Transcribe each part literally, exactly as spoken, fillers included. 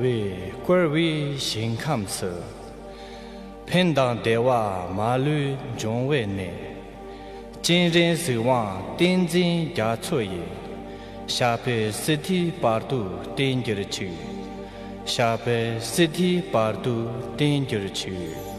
བས་བསྐོར་བའི་ཞིང་ཁམས་སུ། ཕན་དང་བདེ་བ་མ་ལུས་འབྱུང་བའི་གནས། སྤྱན་རས་གཟིགས་དབང་ཏིང་འཛིན་རྒྱ་མཚོ་ཡི། ཞབས་པད་སྲིད་མཐའི་བར་དུ་བརྟན་གྱུར་ཅིག། ཞབས་པད་སྲིད་མཐའི་བར་དུ་བརྟན་གྱུར་ཅིག།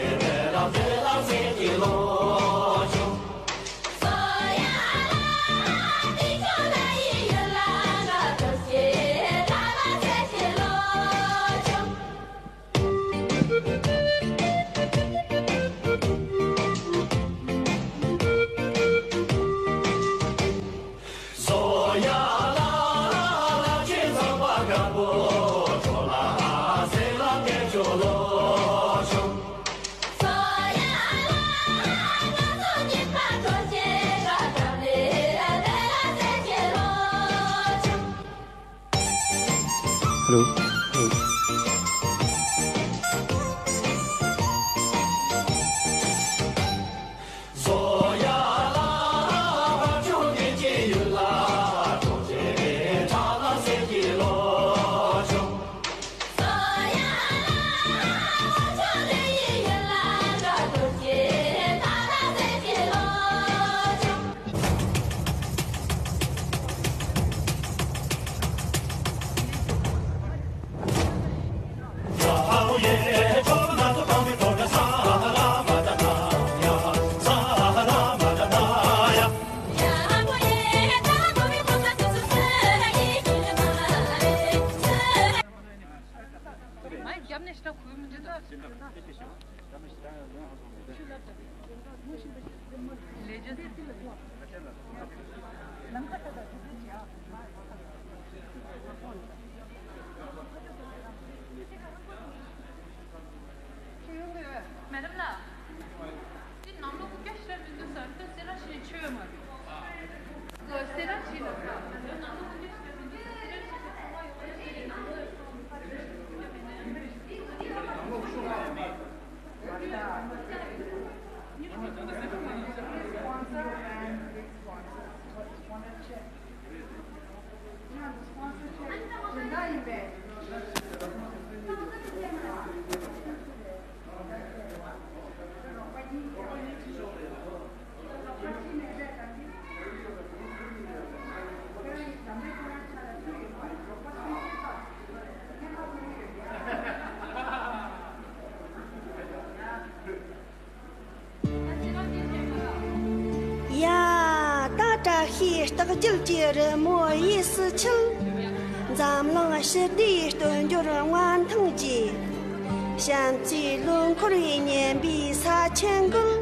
Hello. Hello. མེ་ཌམ་ལགས། འདི་ནང་ལོགས་སྐད་ཆ་མི་འདུག་ཟེར་ཏེ་སེ་ར་བྱེས་ཆོས་ཡོད་མ་རེད། སེ་ར་བྱེས་ལ་ཟེར་ནང་ལོགས་སྐད་ཆ་མི་འདུག་སེ་ར་བྱེས་ལ་ཚང་མ་ཡོང་བ་ཞིག་རེད། ནང་ལོགས་ཚང་མ་ཡོང་བ་ཞིག་རེད། ཡ། ད་བཀྲ་ཤིས་རྟགས་བརྒྱད་ཀྱི་རི་མོ་གཡས་སུ་འཁྱིལ། འཛམ་གླིང་ཞི་བདེའི་སྟོན་འབྱོར་མངའ་ཐང་རྒྱས། བྱམས་བརྩེའི་ལོ་འཁོར་བའི་སྙན་པའི་ས་ཆེན་འགུལ།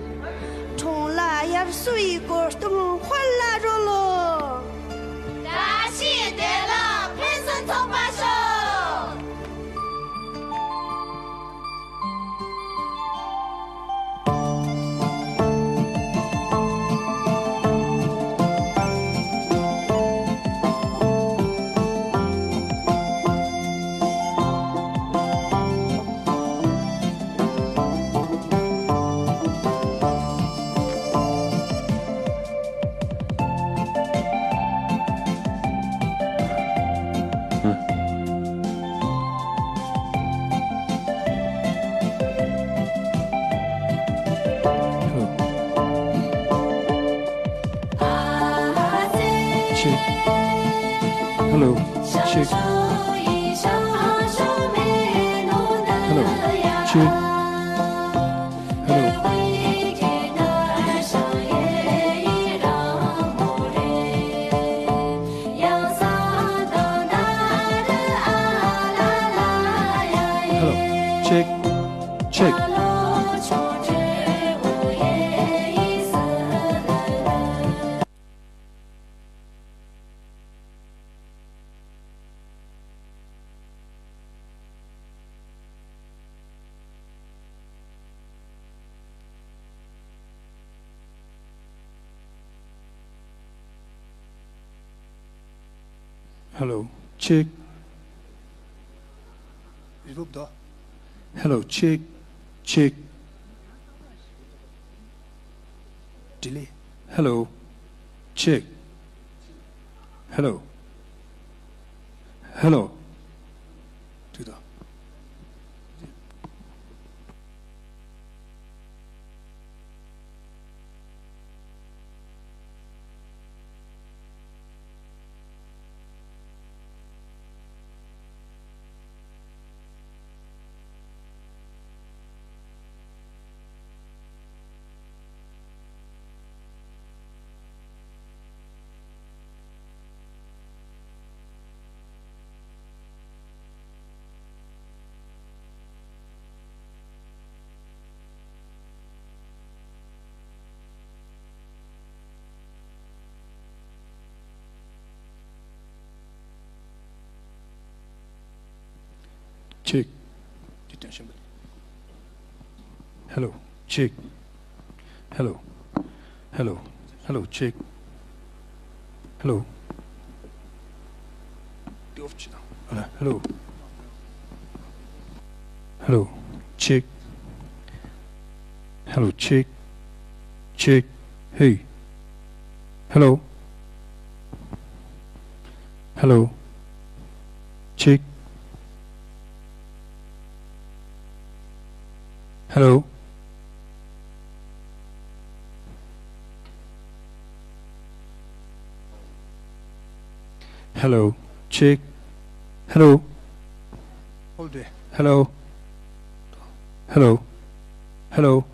འཁྲུངས་ལྷ་དབྱར་གསོལ་བའི་གོ་སྟོན་དཔལ་ལ་རོལ་ལོ། བཀྲ་ཤིས་བདེ་ལེགས་ཕུན་སུམ་ཚོགས་པར་ཤོག། Hello. Check. Hello. Check. Hello. Check. Hello. Hello. Check. Check. Hello, check. Hello, check, check. Delay. Hello, check. Hello. Hello. Check. Hello, check. Hello. Hello. Hello, check. Hello. Hello. Hello, check. Hello, check. Check. Hey. Hello. Hello. Check. Hello. Hello. Check. Hello. Hold there. Hello. Hello. Hello.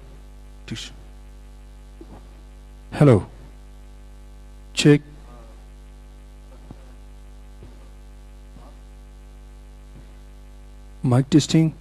Hello. Check. Mic testing.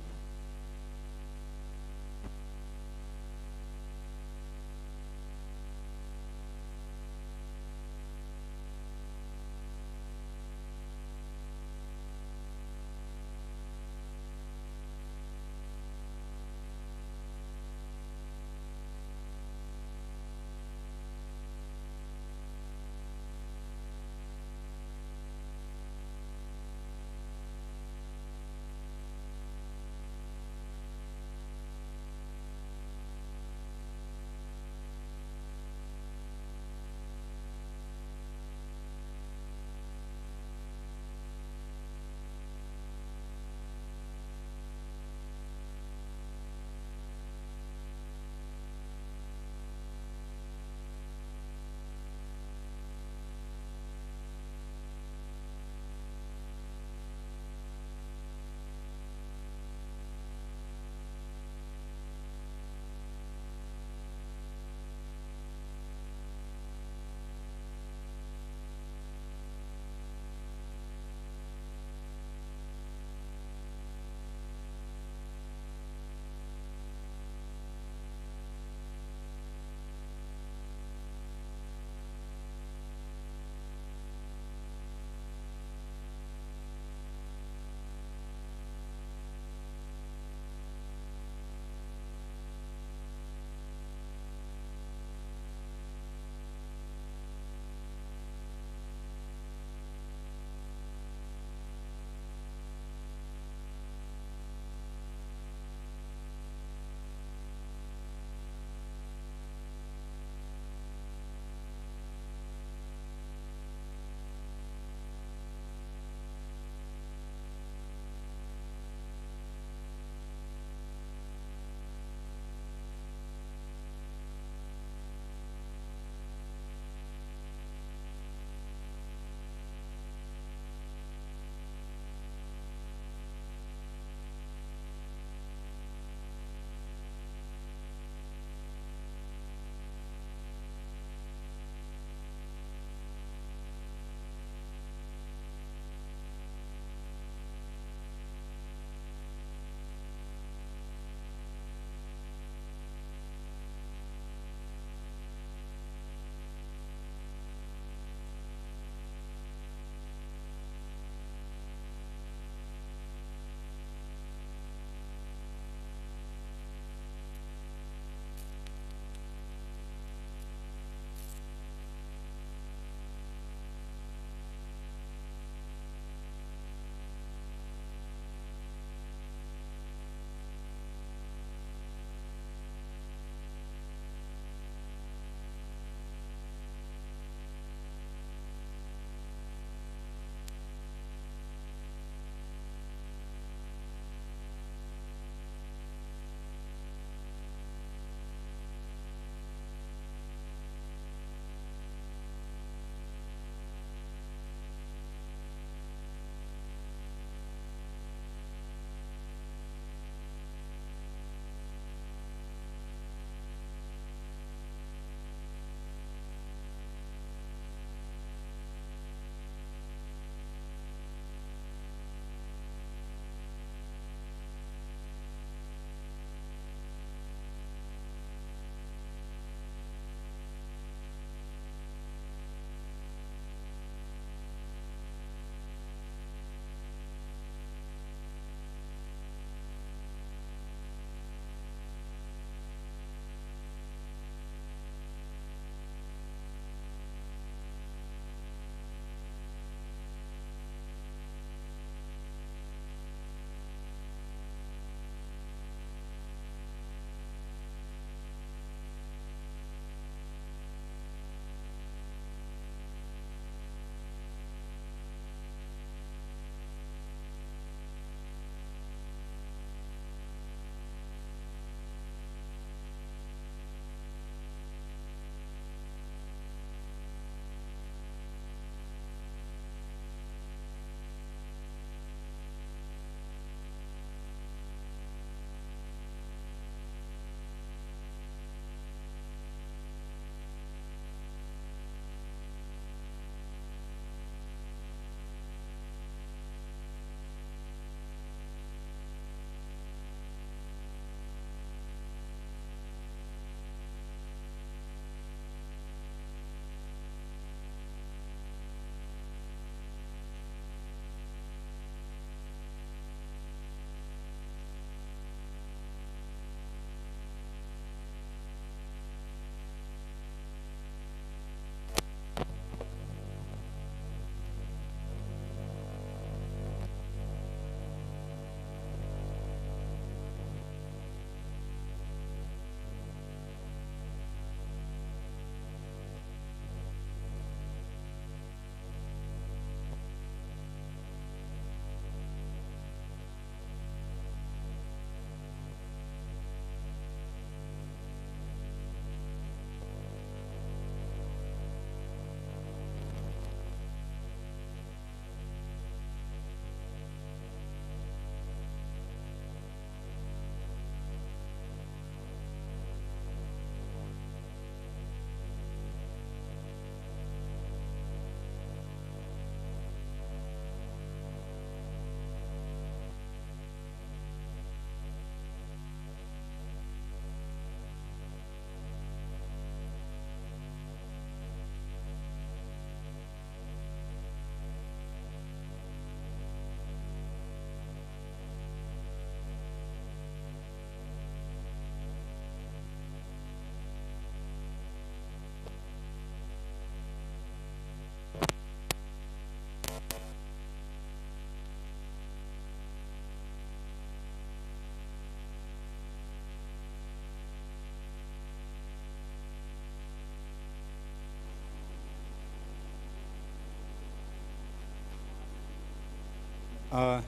ཨ།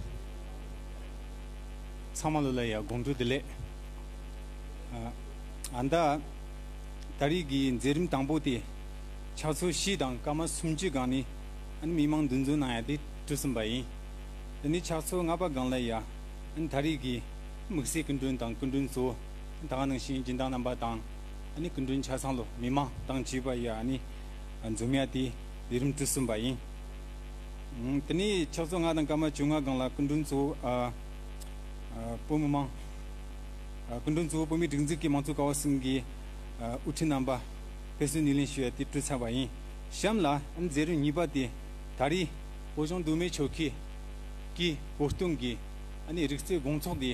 ཚང་མ་ལོ་ལ་ཡ་དགོང་དྲོ་བདེ་ལེགས། ཨ། ཨ་ད། ད་རེས་ཀྱི་མཛད་རིམ་དང་པོ་དེ། ཕྱག་ཚོད་བཞི་དང་སྐར་མ་སུམ་ཅུ་སྒང་ནས། ཨ་ནི་མི་མང་འདུ་འཛོམས་གནང་ཡ་དེ་གྲུབ་ཟིན་པ་ཡིན། དེ་ནས་ཕྱག་ཚོད་ལྔ་པ་སྒང་ལ་ཡ། ཨ་ནི་ད་རེས་ཀྱི་དམིགས་བསལ་སྐུ་མགྲོན་དང་སྐུ་མགྲོན་གཙོ་བོ། ད་ག་ནང་བཞིན་སྦྱིན་བདག་རྣམ་པ་དང་། ཨ་ནི་སྐུ་མགྲོན་ཆ་ཚང་ལོ་མི་མང་དང་བཅས་པ་ཡ་ཨ་ནི་འཛོམས་ཡ་དེ་ལས་རིམ་གྲུབ་ཟིན་པ་ཡིན། ཨང་། དེ་ནས་ཕྱག་ཚོད་ལྔ་དང་སྐར་མ་བཅོ་ལྔ་སྒང་ལ་སྐུ་མགྲོན་གཙོ་བོ། ཨ། ཨ། བོད་མི་མང་། ཨ། སྐུ་མགྲོན་གཙོ་བོ་བོད་མིའི་སྒྲིག་འཛུགས་ཀྱི་དམངས་གཙོ་ཀ་བ་གསུམ་གྱི། ཨ། དབུ་ཁྲིད་རྣམ་པ་ཕེབས་བསུ་སྣེ་ལེན་ཞུ་ཡ་དེ་གྲུབ་ཚར་བ་ཡིན། གཤམ་ལ་ཨ་ནི་མཛད་རིམ་གཉིས་པ་དེ་ད་རེས་བོད་གཞུང་མདོ་སྨད་ཆོལ་ཁའི་གི་གོ་སྟོན་གྱི་ཨ་ནི་རིག་རྩལ་དགོང་ཚོགས་དེ་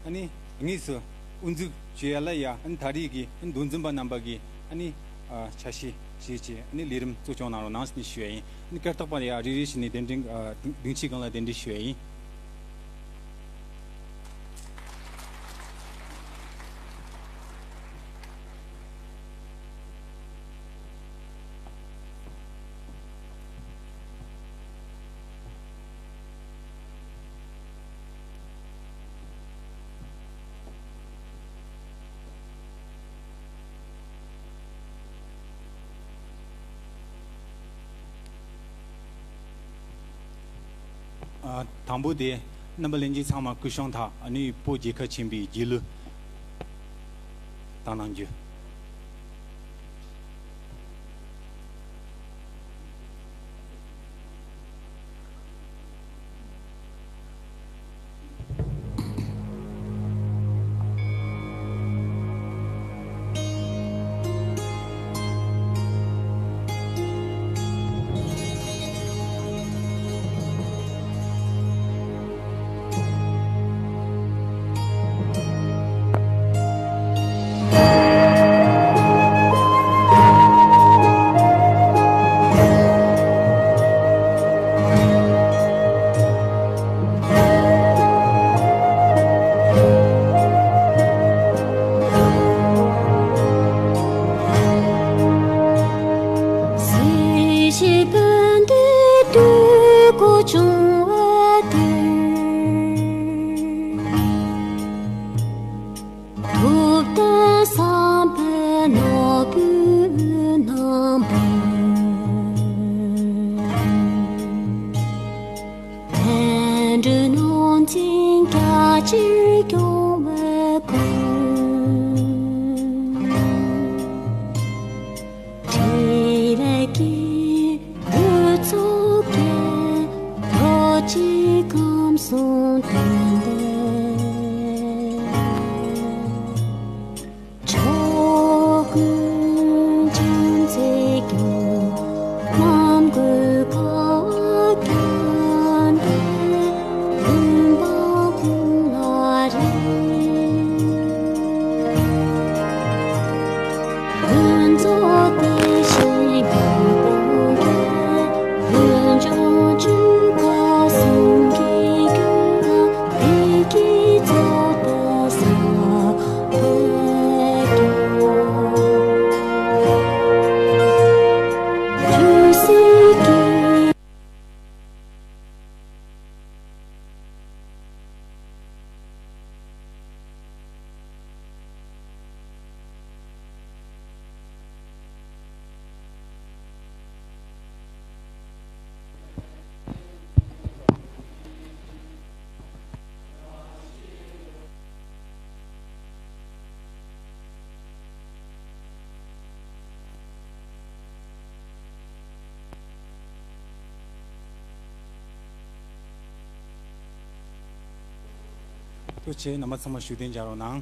ཨ་ནི་དངོས་སུ་དབུ་འཛུགས་བྱེད་ཡ་ལ་ཡ་ཨ་ནི་ད་རེས་ཀྱི་ཨ་ནི་མདོ་འཛིན་པ་རྣམ་པ་གིས་ཨ་ནི། ཨ། ཆ་ཤས་བཞེས་བྱས་ཨ་ནི་ལས་རིམ་གཙོ་སྐྱོང་གནང་རོགས་གནང་ཟེར་ནས་ཞུ་ཡ་ཡིན། ཨ་ནི་སྐད་ཐོག་པ་ལ་ཡ་རེ་རེ་བྱས་ནས་གདན་འདྲེན། ཨ། སྡིངས་ཆའི་སྒང་ལ་གདན་འདྲེན་ཞུ་ཡ་ཡིན། ཨ། དང་པོ་དེ་རྣམ་པ་ལྷན་རྒྱས་ཚང་མ་སྐུ་གཤེགས་ཐག་ཨ་ནི་བོད་རྒྱལ་ཁབ་ཆེན་པོའི་རྒྱལ་གླུ་བཏང་གནང་རྒྱུ། ཐུབ་བསྟན་བསམ་འཕེལ་ནོར་བུའི་རྣམ་པར། བསྟན་འགྲོའི་ནང་ཚན་རྒྱ་ཆེར་སྐྱོང་བའི་སྐུ། འཕྲིན་ལས་ཀྱི་རྡུལ་ཚོགས་ཀྱིས། རྡོ་རྗེ་ཁམས་གསུམ་དོན་ལྡན། ཕྱོགས་ཀུན་བྱམས་བརྩེས་སྐྱོང་། ནམ་མཁའི་གང་བར་བརྟན་པའི་མགོན་པོ་ཀུན་ལ་རེག་ཀུན་རྫོབ་བདེ་གཤེགས་དཔལ་སྟོང་གི། ཀུན་འབྱུང་ཆོས་འཁོར་གསུམ་གྱི་རྒྱུད་ལ། བདེ་སྐྱིད་རྫོགས་པའི་ས་བོན་སྐྱོང་། ཆོས་སྲིད་ཀྱི། ཐུགས་རྗེ་ཆེ། རྣམ་པ་ཚང་མ་བཞུགས་གདན་འཇགས་རོགས་གནང་།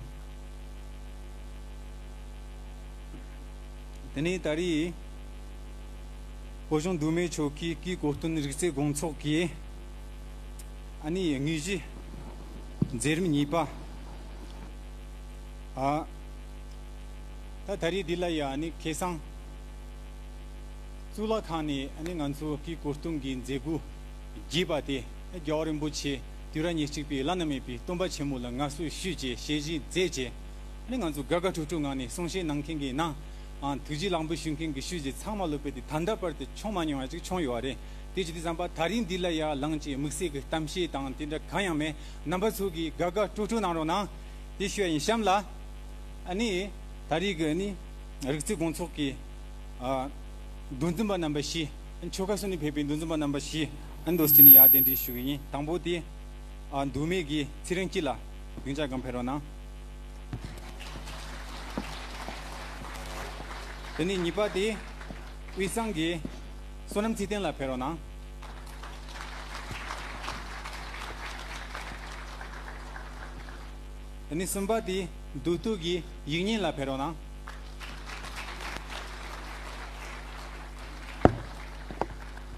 དེ་ནས་ད་རེས་བོད་གཞུང་མདོ་སྨད་ཆོལ་ཁའི་གི་གོ་སྟོན་རིག་རྩལ་དགོང་ཚོགས་ཀྱི་ཨ་ནི་དངོས་གཞི་མཛད་རིམ་གཉིས་པ། ཨ། ད་ད་རེས་འདི་ལ་ཡ་ཨ་ནི་ཁ་སང་གཙུག་ལག་ཁང་ནས་ཨ་ནི་ང་ཚོ་གི་གོ་སྟོན་གྱི་མཛད་སྒོ་རྒྱས་པ་དེ། རྒྱལ་བ་རིན་པོ་ཆེ་དུས་རབས་ཉེར་གཅིག་པའི་བླ་ན་མེད་པའི་སྟོན་པ་ཆེན་མོ་ལ་མངའ་གསོལ་ཞུས་བྱས། ཞལ་བཞེས་མཛད་བྱས། ཨ་ནི་ང་ཚོ་དགའ་དགའ་སྤྲོ་སྤྲོའི་ངང་ནས་གསུང་བཤད་གནང་མཁན་གྱི་ནང་། ཨ། ཐུགས་རྗེ་ལག་འབུལ་ཞུ་མཁན་གྱི་ཞུས་བྱས། ཚང་མ་ལོ་པེ་དེ་ད་ལྟ་བར་དུ་བྱུང་མ་མྱོང་བ་ཅིག་བྱུང་ཡོད་རེད། དེ་བྱས་དུས་ཙམ་པ་ད་རིང་འདི་ལ་ཡ་ལངས་ཀྱི་དམིགས་བསལ་གྱི་གཏམ་བཤད་དང་དེ་འདྲ་གང་ཡང་མེད། རྣམ་པ་ཚོ་གིས་དགའ་དགའ་སྤྲོ་སྤྲོ་གནང་རོགས་གནང་། དེ་ཞུ་ཡ་ཡིན། གཤམ་ལ་ཨ་ནི་ད་རེས་ཀྱི་ཨ་ནི་རིག་རྩལ་དགོང་ཚོགས་ཀྱི་ཨ་མདོ་འཛིན་པ་རྣམ་པ་བཞི། ཨ་ནི་ཆོལ་ཁ་གསུམ་ནས་ཕེབས་པའི་མདོ་འཛིན་པ་རྣམ་པ་བཞི། ཨ་ནི་འདུག་སེ་བྱས་ནས་ཡ་གདན་འདྲེན་ཞུ་གི་ཡིན། དང་པོ་དེ་ཨ་མདོ་སྨད་ཀྱི་ཚེ་རིང་སྐྱིད་ལགས་སྡིངས་ཆ་སྒང་ཕེབས་རོགས་གནང་། དེ་ནས་གཉིས་པ་དེ་དབུས་གཙང་གི་བསོད་ནམས་ཚེ་བརྟན་ལགས་ཕེབས་རོགས་གནང་། དེ་ནས་གསུམ་པ་དེ་མདོ་སྟོད་ཀྱི་ཡིག་རྙིང་ལགས་ཕེབས་རོགས་གནང་།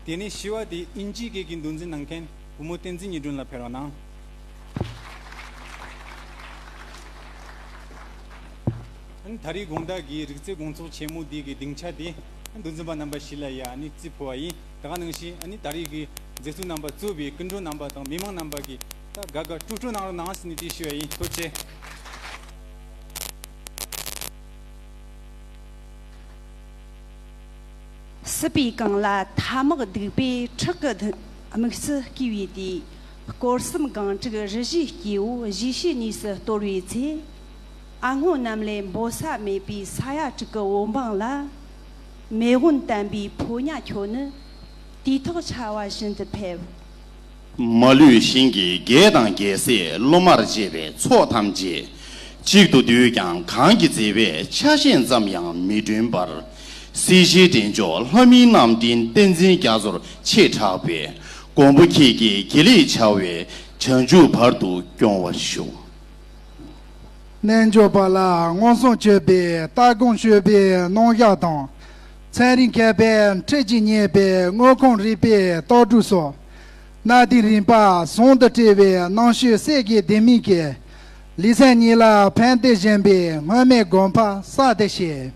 དེ་ནས་བཞི་པ་དེ་དབྱིན་ཇིའི་སྐད་ཀྱི་མདོ་འཛིན་གནང་མཁན་བུ་མོ་བསྟན་འཛིན་ཉི་སྒྲོན་ལགས་ཕེབས་རོགས་གནང་། ཨ་ནི་ད་རེས་དགོང་དག་གི་རིག་རྩལ་དགོང་ཚོགས་ཆེན་མོ་འདི་གི་སྡིངས་ཆ་འདི་མདོ་འཛིན་པ་རྣམ་པ་བཞི་ལ་ཡ་ཨ་ནི་རྩིས་ཕུལ་བ་ཡིན། དེ་ག་ནང་བཞིན་ཨ་ནི་ད་རེས་ཀྱི་མཛད་གཙོ་རྣམ་པ་གཙོས་པའི་སྐུ་མགྲོན་རྣམ་པ་དང་མི་མང་རྣམ་པ་གིས་ད་དགའ་དགའ་སྤྲོ་སྤྲོ་གནང་རོགས་གནང་ཟེར་ནས་དེ་ཞུ་བ་ཡིན། ཐུགས་རྗེ་ཆེ། སྲིད་པའི་གངས་ལ་ཐ་མག་སྡིག་པའི་ཁྲག་གི་དམིགས་སུ་བསྐུས་པའི་དུས། སྐོར་གསུམ་སྒང་དྲུག་རི་བཞིའི་སྐྱེ་བོ་གཞིས་བྱེས་གཉིས་སུ་གཏོར་བའི་ཚེ། ཨ་སྔོན་གནམ་ལས་འབོད་ས་མེད་པའི་ས་ཡ་དྲུག་གི་བོད་འབངས་ལ། མེས་དབོན་བསྟན་པའི་ཕོ་ཉ་ཁྱོད་ནི། དུས་ཐོག་ཆར་པ་བཞིན་དུ་ཕེབས། མ་ལུས་ཞིང་གི་རྒྱལ་དང་རྒྱལ་སྲས་སློབ་མར་བཅས་པའི་ཚོགས་ཐམས་ཅད། གཅིག་ཏུ་བསྡུས་ཀྱང་གང་གི་མཛེས་པས་ཆ་ཤས་ཙམ་ཡང་མི་སྒྲོན་པར། སྲིད་ཞིའི་འདྲེན་མཆོག་ལྷ་མིའི་རྣམ་འདྲེན་བསྟན་འཛིན་རྒྱ་མཚོར་ཆེས་གྲགས་པའི། མགོན་པོ་ཁྱེད་ཀྱི་དགེ་ལེགས་བྱ་བའི་བྱང་ཆུབ་བར་དུ་སྐྱོང་བར་ཤོག། རྣལ་འབྱོར་པ་ལ་མངོན་སུམ་བརྗོད་པའི་ལྟ་སྒོམ་སྤྱོད་པའི་རྣམ་གཞག་དང་། ཚན་རིག་མཁས་པས་འཁྲིད་ཅིང་བརྙེས་པའི་དངོས་ཁམས་རིག་པའི་ལྟ་གྲུབ་སོགས། གནའ་དེང་རིམ་པ་ཟུང་དུ་འབྲེལ་བའི་རྣམ་དཔྱོད་གསེར་གྱི་ལྡེ་མིག་གིས། ལེ་ཚན་གཉིས་ལ་ཕན་བདེ་བཞིན་པའི་སྔོན་མའི་དགོན་པ་གསར་དུ་བཞད།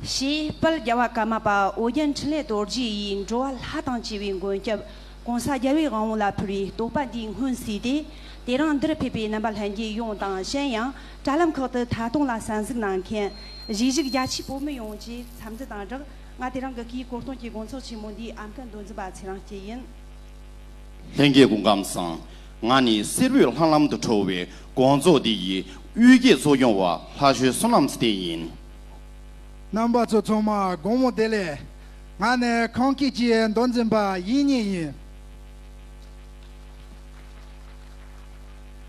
ཞེས་དཔལ་རྒྱལ་བ་ཀརྨ་པ་ཨོ་རྒྱན་འཕྲིན་ལས་རྡོ་རྗེ་ཡིས་འགྲོ་བ་ལྷ་དང་བཅས་པའི་མགོན་སྐྱབས་གོང་ས་རྒྱལ་བའི་དབང་པོ་ལ་ཕུལ་བའི་བསྟོད་པ་འདིའི་སྔོན་གསུས་ཏེ། དེ་རིང་འདིར་ཕེབས་པའི་རྣམ་པ་ལྷན་རྒྱས་ཡོངས་དང་། གཞན་ཡང་དྲ་ལམ་ཁག་ཏུ་ཐད་གཏོང་ལ་གསན་གཟིགས་གནང་མཁན་གཞིས་བཞུགས་རྒྱ་ཆེའི་བོད་མི་ཡོངས་ཀྱི་འཚམས་འདྲི་དང་སྦྲགས། ང་དེ་རིང་གི་སྐུའི་གོ་སྟོན་གྱི་དགོང་ཚོགས་ཆེན་མོ་འདིའི་ཨམ་སྐད་མདོ་འཛིན་པ་ཚེ་རིང་སྐྱིད་ཡིན། ལྷན་རྒྱས་སྐུ་ཁམས་བཟང་། ང་ནི་གསེར་འོད་ལྷང་ལྷང་དུ་འཕྲོ་བའི་དགོང་ཚོགས་འདི་ཡི་དབུས་སྐད་ཚོགས་སྐྱོང་བ་ལྷ་ཆོས་བསོད་ནམས་བསྟན་ཡིན། རྣམ་པ་ཚོ་ཚང་མ་དགོང་མོ་བདེ་ལེགས། ང་ནི་ཁམས་སྐད་ཀྱི་མདོ་འཛིན་པ་ཡིག་རྙིང་ཡིན།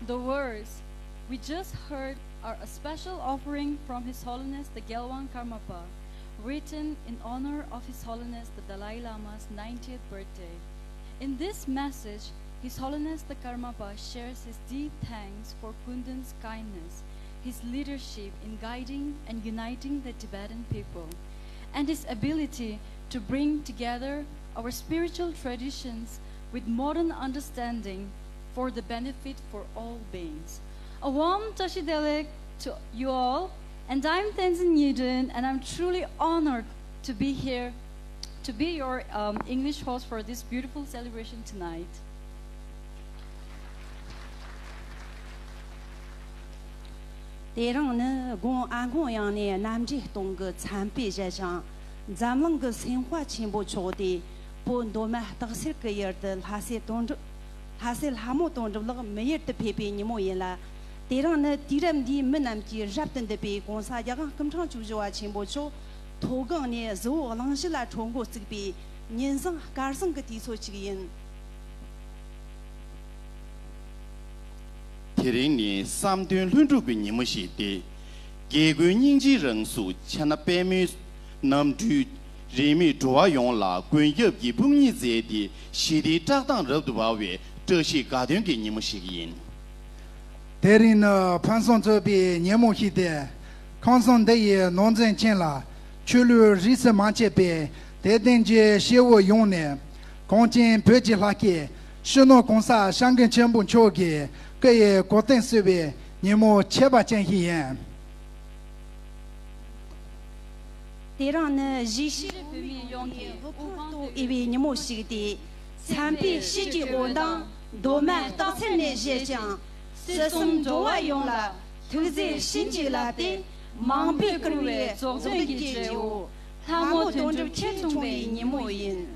The words we just heard are a special offering from His Holiness the Gyalwang Karmapa, written in honor of His Holiness the Dalai Lama's ninetieth birthday. In this message, His Holiness the Karmapa shares his deep thanks for Kundun's kindness, his leadership in guiding and uniting the Tibetan people, and his ability to bring together our spiritual traditions with modern understanding for the benefit for all beings. A warm Tashi Delek to you all, and I'm Tenzin Nyidren, and I'm truly honored to be here, to be your um, English host for this beautiful celebration tonight. དེ་རིང་ནི་དགོང་ཨ་སྔོན་ཡང་ནས་གནམ་གྲུ་སྟོང་གི་མཚམས་པའི་ཞལ་བྱང་། འཛམ་གླིང་གི་སེམས་དཔའ་ཆེན་པོ་མཆོག་དེ་བོད་མདོ་སྨད་སྟག་སེར་གྱི་ཡུལ་དུ་ལྷ་སྲས་དོན་གྲུབ། ལྷ་སྲས་ལྷ་མོ་དོན་གྲུབ་ལགས་མི་ཡུལ་དུ་ཕེབས་པའི་ཉིན་མོ་ཡིན་ལ། དེ་རིང་ནི་དུས་རབས་འདིའི་མི་རྣམས་ཀྱིས་རབ་ཏུ་འདུད་པའི་གོང་ས་རྒྱལ་དབང་སྐུ་ཕྲེང་བཅུ་བཞི་པ་ཆེན་པོ་མཆོག་མཐོ་སྒང་ནས་གཟི་འོག་གླིང་བཞི་ལ་འཕྲོ་མགོ་བཙུགས་པའི་ཉིན་བཟང་སྐར་བཟང་གི་དུས་ཚོད་ཅིག་ཡིན། དེ་རིང་ནི་བསམ་དོན་ལྷུན་གྲུབ་ཀྱི་ཉིན་མོ་ཞིག་སྟེ། རྒྱལ་ཀུན་སྙིང་རྗེའི་རང་གཟུགས་ཕྱག་ན་པདྨོའི་རྣམ་སྤྲུལ། རིས་མེད་འགྲོ་བ་ཡོངས་ལ་མགོན་སྐྱབས་ཀྱི་དཔུང་གཉེན་མཛད་དེ་ཞི་བདེའི་བཀྲག་མདངས་རབ་ཏུ་འབར་བའི་བཀྲ་ཤིས་དགའ་སྟོན་གྱི་ཉིན་མོ་ཞིག་ཡིན། དེ་རིང་ནི་ཕུན་སུམ་ཚོགས་པའི་ཉིན་མོ་ཞིག་སྟེ། ཁམས་གསུམ་འདི་ཡི་ནོར་འཛིན་ཅན་ལ་ཆོས་ལུགས་རིས་སུ་མ་ཆད་པའི་དད་ལྡན་གྱི་སྐྱེ་བོ་ཡོངས་ནས། གངས་ཅན་བོད་ཀྱི་ལྷ་སྐལ་སྤྱི་ནོར་གོང་ས་སྐྱབས་མགོན་ཆེན་པོ་མཆོག་གི་སྐུ་ཡི་གོ་སྟོན་གསོལ་བའི་ཉིན་མོ་ཁྱད་པར་ཅན་ཞིག་ཡིན། དེ་རིང་ནི་གཞིས་བྱེས་བོད་མི་ཡོངས་ཀྱི་དབུ་འཕང་མཐོ་དབུས་པའི་ཉིན་མོ་ཞིག་སྟེ། མཚན་དཔེ་ཤེལ་གྱི་འོད་མདངས་མདོ་སྨད་སྟག་འཚེར་ནས་བཞད་ཅིང་། སྲིད་གསུམ་འགྲོ་བ་ཡོངས་ལ་ཐུགས་རྗེ་བྱིན་གྱིས་བརླབས་ཏེ། མང་པོས་བསྐུལ་བའི་རྫོགས་ལྡན་གྱི་འབྲས་བུ། ལྷ་མོ་དོན་གྲུབ་ཁྱེད་འཁྲུངས་པའི་ཉིན་མོ་ཡིན།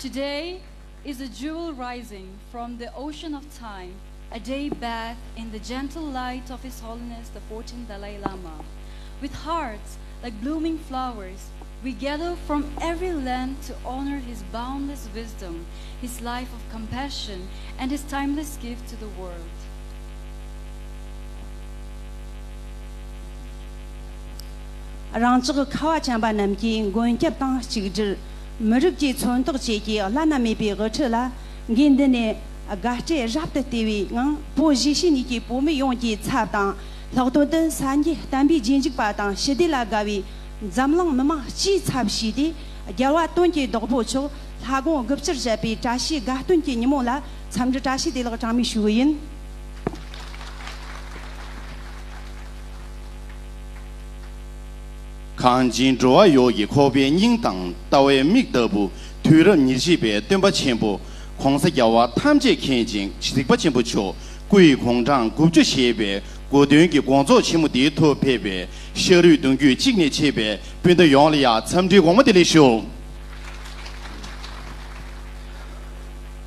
Today is a jewel rising from the ocean of time, a day bathed in the gentle light of His Holiness the fourteenth Dalai Lama. With hearts like blooming flowers, we gather from every land to honor his boundless wisdom, his life of compassion, and his timeless gift to the world. རང་ཅག་ཁ་བ་ཅན་པ་རྣམས་ཀྱི་མགོན་སྐྱབས་དང་གཅིག་སྒྲིལ། མི་རིགས་ཀྱི་མཚོན་རྟགས་བཅས་ཀྱི་བླ་ན་མེད་པའི་དབུ་ཁྲིད་ལ། འགན་འདི་ནས་དགའ་སྤྲོས་རབ་ཏུ་བརྟས་པའི་ངང་། བོད་གཞིས་བྱེས་གཉིས་ཀྱི་བོད་མི་ཡོངས་ཀྱི་ཚབ་དང་། ལྷག་དོན་དུ་སངས་རྒྱས་བསྟན་པའི་རྗེས་འཇུག་པ་དང་ཞི་བདེ་ལ་དགའ་བའི་འཛམ་གླིང་མི་མང་སྤྱིའི་ཚབ་བྱས་ཏེ། རྒྱལ་བ་དོན་གྱི་བདག་པོ་མཆོག་ལྷ་དགོངས་དགུ་བཅུར་བཞད་པའི་བཀྲ་ཤིས་དགའ་སྟོན་གྱི་ཉིན་མོ་ལ། འཚམས་འདྲི་བཀྲ་ཤིས་བདེ་ལེགས་གྲངས་མེད་ཞུ་གི་ཡིན། གངས་ཅན་འགྲོ་བ་ཡོངས་ཀྱི་ཁོག་པའི་སྙིང་དང་ལྟ་བའི་མིག་ལྟ་བུ། དུས་རབས་ཉེར་གཅིག་པའི་སྟོན་པ་ཆེན་པོ་༸གོང་ས་རྒྱལ་བ་ཐམས་ཅད་མཁྱེན་ཅིང་གཟིགས་པ་ཆེན་པོ་མཆོག་སྐུ་ཡི་དགུང་གྲངས་དགུ་བཅུ་བཞེས་པའི་གོ་སྟོན་གྱི་དགོང་ཚོགས་ཆེན་མོ་འདིའི་ཐོག་ཕེབས་པའི་ཤ་རུས་གདུང་རྒྱུད་གཅིག་ནས་མཆེད་པའི་སྤུན་ཟླ་ཡོངས་ལ་ཡང་འཚམས་འདྲིའི་དགོང་མོ་བདེ་ལེགས་ཞུ།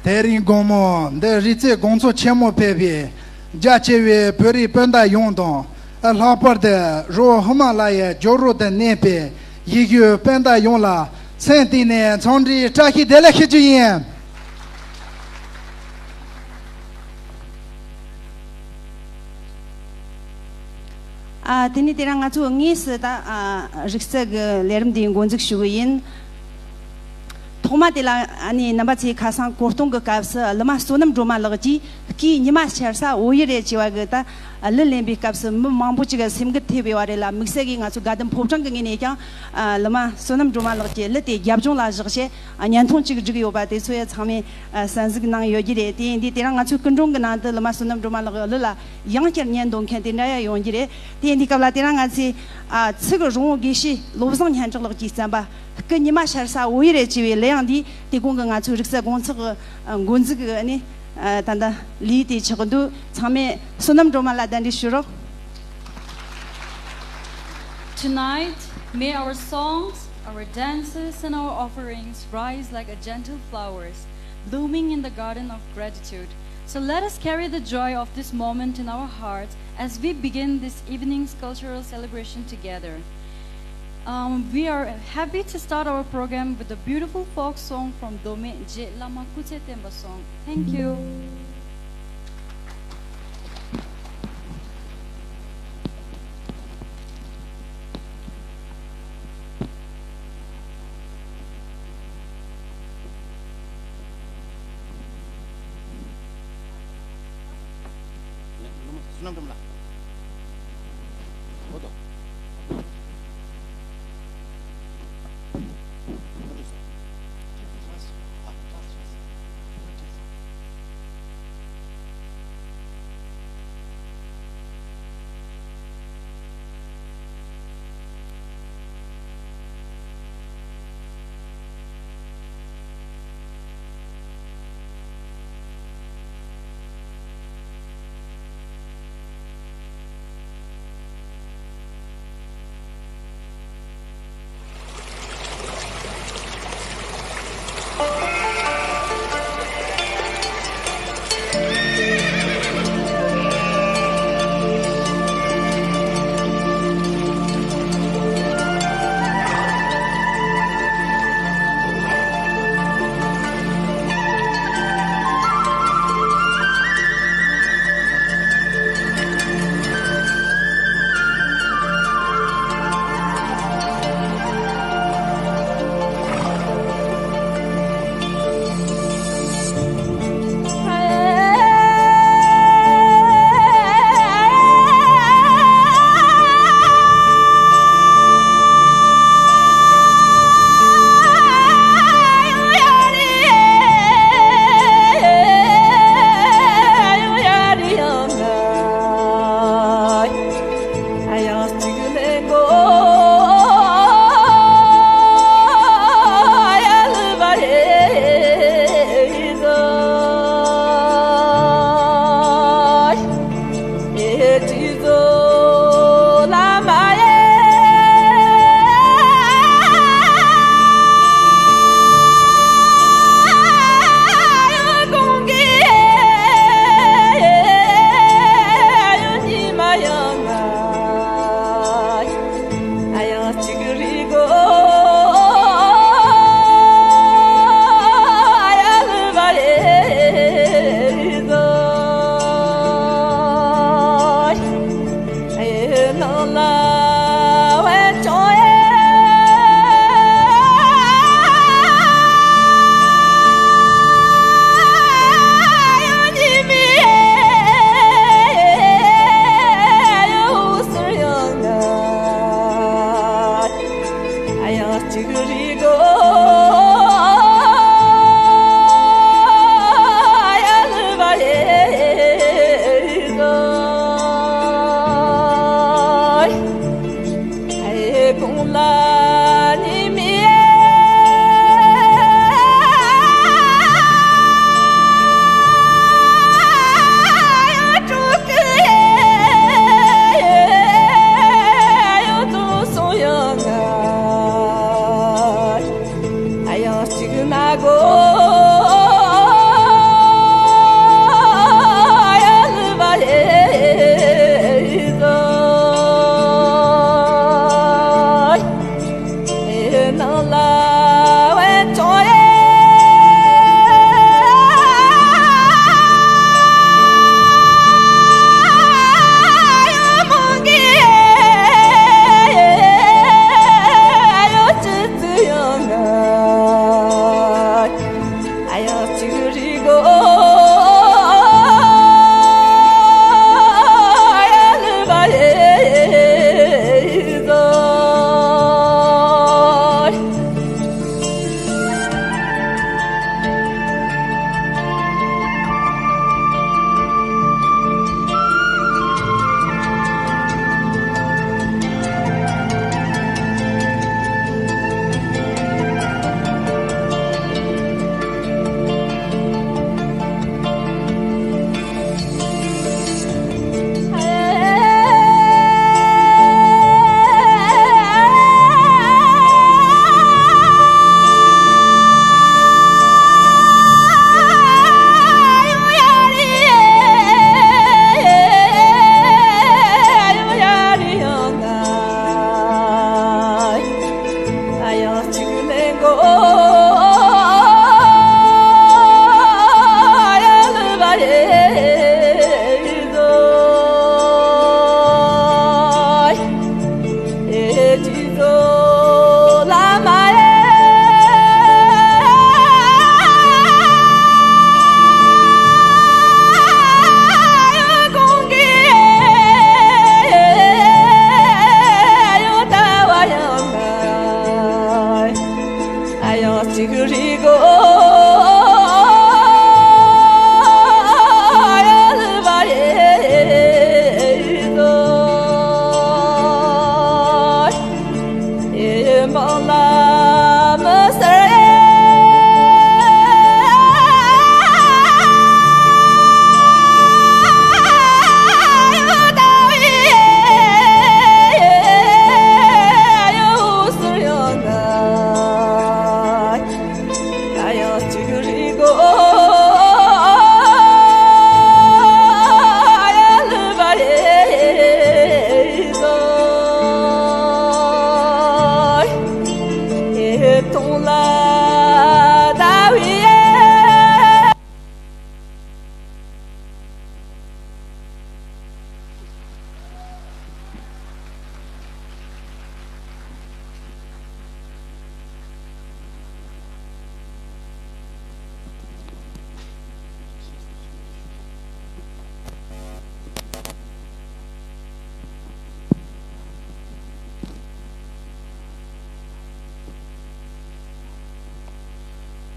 དེ་རིང་དགོང་མོ་འདི་རིག་རྩལ་དགོང་ཚོགས་ཆེན་མོ་ཕེབས་པའི་རྒྱ་ཆེ་བའི་བོད་རིགས་སྤུན་ཟླ་ཡོངས་དང་། ལྷག་པར་དུ་རི་བོ་ཧི་མ་ལ་ཡའི་རྒྱབ་རོལ་དུ་གནས་པའི་ཡིད་སྐྱོ་སྤུན་ཟླ་ཡོངས་ལ་སེམས་གཏིང་ནས་འཚམས་འདྲིའི་བཀྲ་ཤིས་བདེ་ལེགས་ཞུ་རྒྱུ་ཡིན། ཨ། དེ་ནས་དེ་རིང་ང་ཚོ་དངོས་སུ་ད། ཨ། རིག་རྩལ་གྱི་ལས་རིམ་འདི་འགོ་འཛུགས་ཞུ་གི་ཡིན། ཐོག་མ་དེ་ལ་ཨ་ནི་རྣམ་པ་ཚོས་ཁ་སང་གོ་སྟོན་གྱི་སྐབས་སུ་གླུ་མ་བསོད་ནམས་སྒྲོལ་མ་ལགས་ཀྱིས་སྐུའི་ཉི་མ་ཤར་ས་བོད་ཡུལ་རེད་ཅེས་པ་གི་ད་གླུ་ལེན་པའི་སྐབས་སུ་མི་མང་པོ་ཅིག་གི་སེམས་འགུལ་ཐེབས་ཡོད་པ་རེད་ལ། དམིགས་བསལ་གྱིས་ང་ཚོ་དགའ་ལྡན་ཕོ་བྲང་གི་ངོས་ནས་ཀྱང་། ཨ། གླུ་མ་བསོད་ནམས་སྒྲོལ་མ་ལགས་ཀྱི་གླུ་དེ་རྒྱབ་ལྗོངས་ལ་བཞག་བྱས། ཨ། བརྙན་ཐུང་གཅིག་བསྒྲིགས་ཡོད་པ་དེ་ཚོ་ཡང་ཚང་མས། ཨ། གསན་གཟིགས་གནང་ཡོད་ཀྱི་རེད། དེ་ཡིན་དུས་དེ་རིང་ང་ཚོའི་སྐུ་མགྲོན་གྱི་ནང་དུ་གླུ་མ་བསོད་ནམས་སྒྲོལ་མ་ལགས་ཀྱི་གླུ་ལ་ཡང་བསྐྱར་ཉན་འདོད་མཁན་དེ་འདྲ་ཡང་ཡོང་གི་རེད། དེ་ཡིན་དུས་སྐབས་ལ་དེ་རིང་ང་ཚོས། ཨ། ཚིག་གི་རོང་བོ་དགེ་བཤེས་བློ་བཟང་སྙན་གྲགས་ལགས་ཀྱིས་བརྩམས་པ་སྐུ་ཉི་མ་ཤར་ས་བོད་ཡུལ་རེད་ཅེས་པའི་གླུ་དབྱངས་འདིས་དེ་གོང་གི་ང་ཚོའི་རིག་རྩལ་དགོང་ཚོགས་ཀྱི། ཨ། འགོ་འཛུགས་ཀྱི་ནི། ཨ། ད་ལྟ་ལས་དེ་ཆགས་འདུག་ཚང་མས་བསོད་ནམས་སྒྲོལ་མ་ལ་གདན་འདྲེན་ཞུ་རོགས། Tonight, may our songs, our dances, and our offerings rise like a gentle flowers blooming in the garden of gratitude. So let us carry the joy of this moment in our hearts as we begin this evening's cultural celebration together. Um, we are happy to start our program with a beautiful folk song from Dome Je Lama Kutse Temba song. Thank you.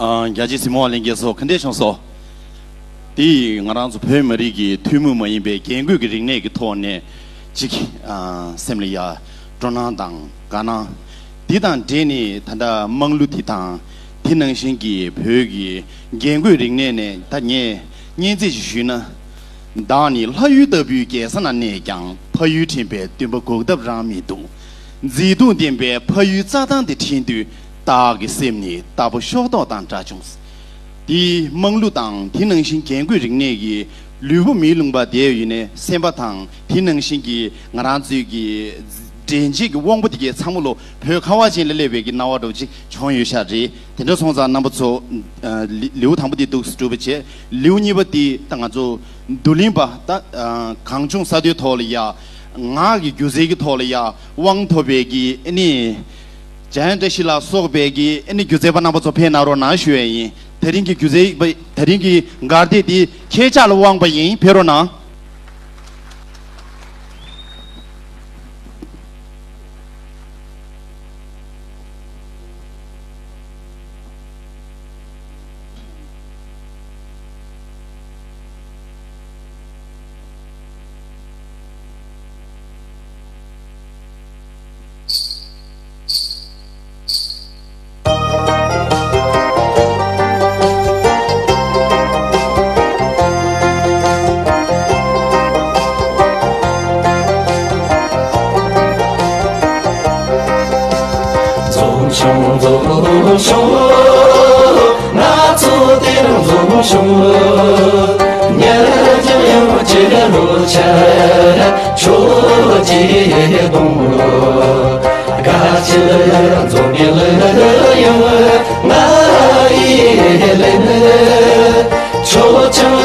ཨ། རྒྱ་ཆེའི་གཟིགས་མོ་བ་ལྷན་རྒྱས་ཚོ་ག་འདྲས་བྱུང་སོང་། དེ་ང་རང་ཚོ་བོད་མི་རིགས་ཀྱི་ཐུན་མོང་མ་ཡིན་པའི་རྒྱན་གོས་ཀྱི་རིག་གནས་ཀྱི་ཐོག་ནས་ཅིག་ཨ། སེམས་ལ་ཡ་སྤྲོ་སྣང་དང་དགའ་སྣང་། དེ་དང་འབྲེལ་ནས་ད་ལྟ་དམངས་གླུ་དེ་དང་དེ་ནང་བཞིན་གྱི་བོད་ཀྱི་རྒྱན་གོས་རིག་གནས་ནས་ད་ངས་སྙན་ཚིག་ཅིག་ཞུས་ན། བདག་ནི་ལྷ་ཡུལ་ལྟ་བུའི་རྒྱལ་ས་ན་གནས་ཀྱང་། ཕ་ཡུལ་དྲན་པའི་འདུན་པ་འགུག་ཐབས་རང་མི་འདུག། མཛེས་སྡུག་ལྡན་པའི་ཕ་ཡུལ་རྩྭ་ཐང་འདི་དྲན་དུས། བདག་གི་སེམས་ནི་རྟ་ཕོ་གཤོག་ཐོག་དང་འདྲ་བྱུང་། དེའི་དམངས་གླུ་དང་དེ་ནང་བཞིན་རྒྱན་གོས་རིག་གནས་ཀྱི་ལུས་པོ་མིའི་ལུང་པ་དེ་ཡིན་ནའི་སེམས་པ་དང་དེ་ནང་བཞིན་གྱི་ང་རང་ཚོའི་གི་འདྲེན་བྱེད་ཀྱི་དབང་པོ་དེ་གའི་ཚང་མ་ལོ་བོད་ཁ་བ་ཅན་ལ་སླེབས་པའི་གི་སྣང་བ་འདྲ་བོ་ཅིག་བྱུང་ཡོད་ཤག་རེད། དེ་འདྲ་སོང་ཙང་རྣམ་པ་ཚོ། ཨ། ལེའུ་དང་པོ་དེ་འདུག་སེ་གྲུབ་པ་བྱས། ལེའུ་གཉིས་པ་དེ་ད་ང་ཚོ་བསྡུ་ལེན་པ་ད། ཨ། གངས་ལྗོངས་ས་མཐོའི་ཐོག་ལ་ཡ། ངག་གི་སྒྱུ་རྩལ་གྱི་ཐོག་ལ་ཡ་དབང་ཐོབ་པའི་གི་ཨ་ནི། འཇམ་དབྱངས་བཀྲ་ཤིས་ལ་སོགས་པའི་གི་ཨ་ནི་སྒྱུ་རྩལ་པ་རྣམ་པ་ཚོ་ཕེབས་གནང་རོགས་གནང་ཞུ་ཡས་ཡིན། དེ་རིང་གི་སྒྱུ་རྩལ་པ། དེ་རིང་གི་གར་སྟེགས་འདི་ཁྱེད་ཅག་ལ་དབང་བ་ཡིན། ཕེབས་རོགས་གནང་། འཛོམས་བྱུང་འཛོམས་བྱུང་། ང་ཚོ་དེ་རིང་འཛོམས་བྱུང་། ཉལ་ཀྱང་ཡང་ཅི་རོ་ཆ་ཆོས་ཀྱི་སྡོང་། དགའ་སྐྱིད་འཛོམས་པའི་གླུ་དབྱངས་ང་ཡིས་ལེན། ཆོས་ཀྱང་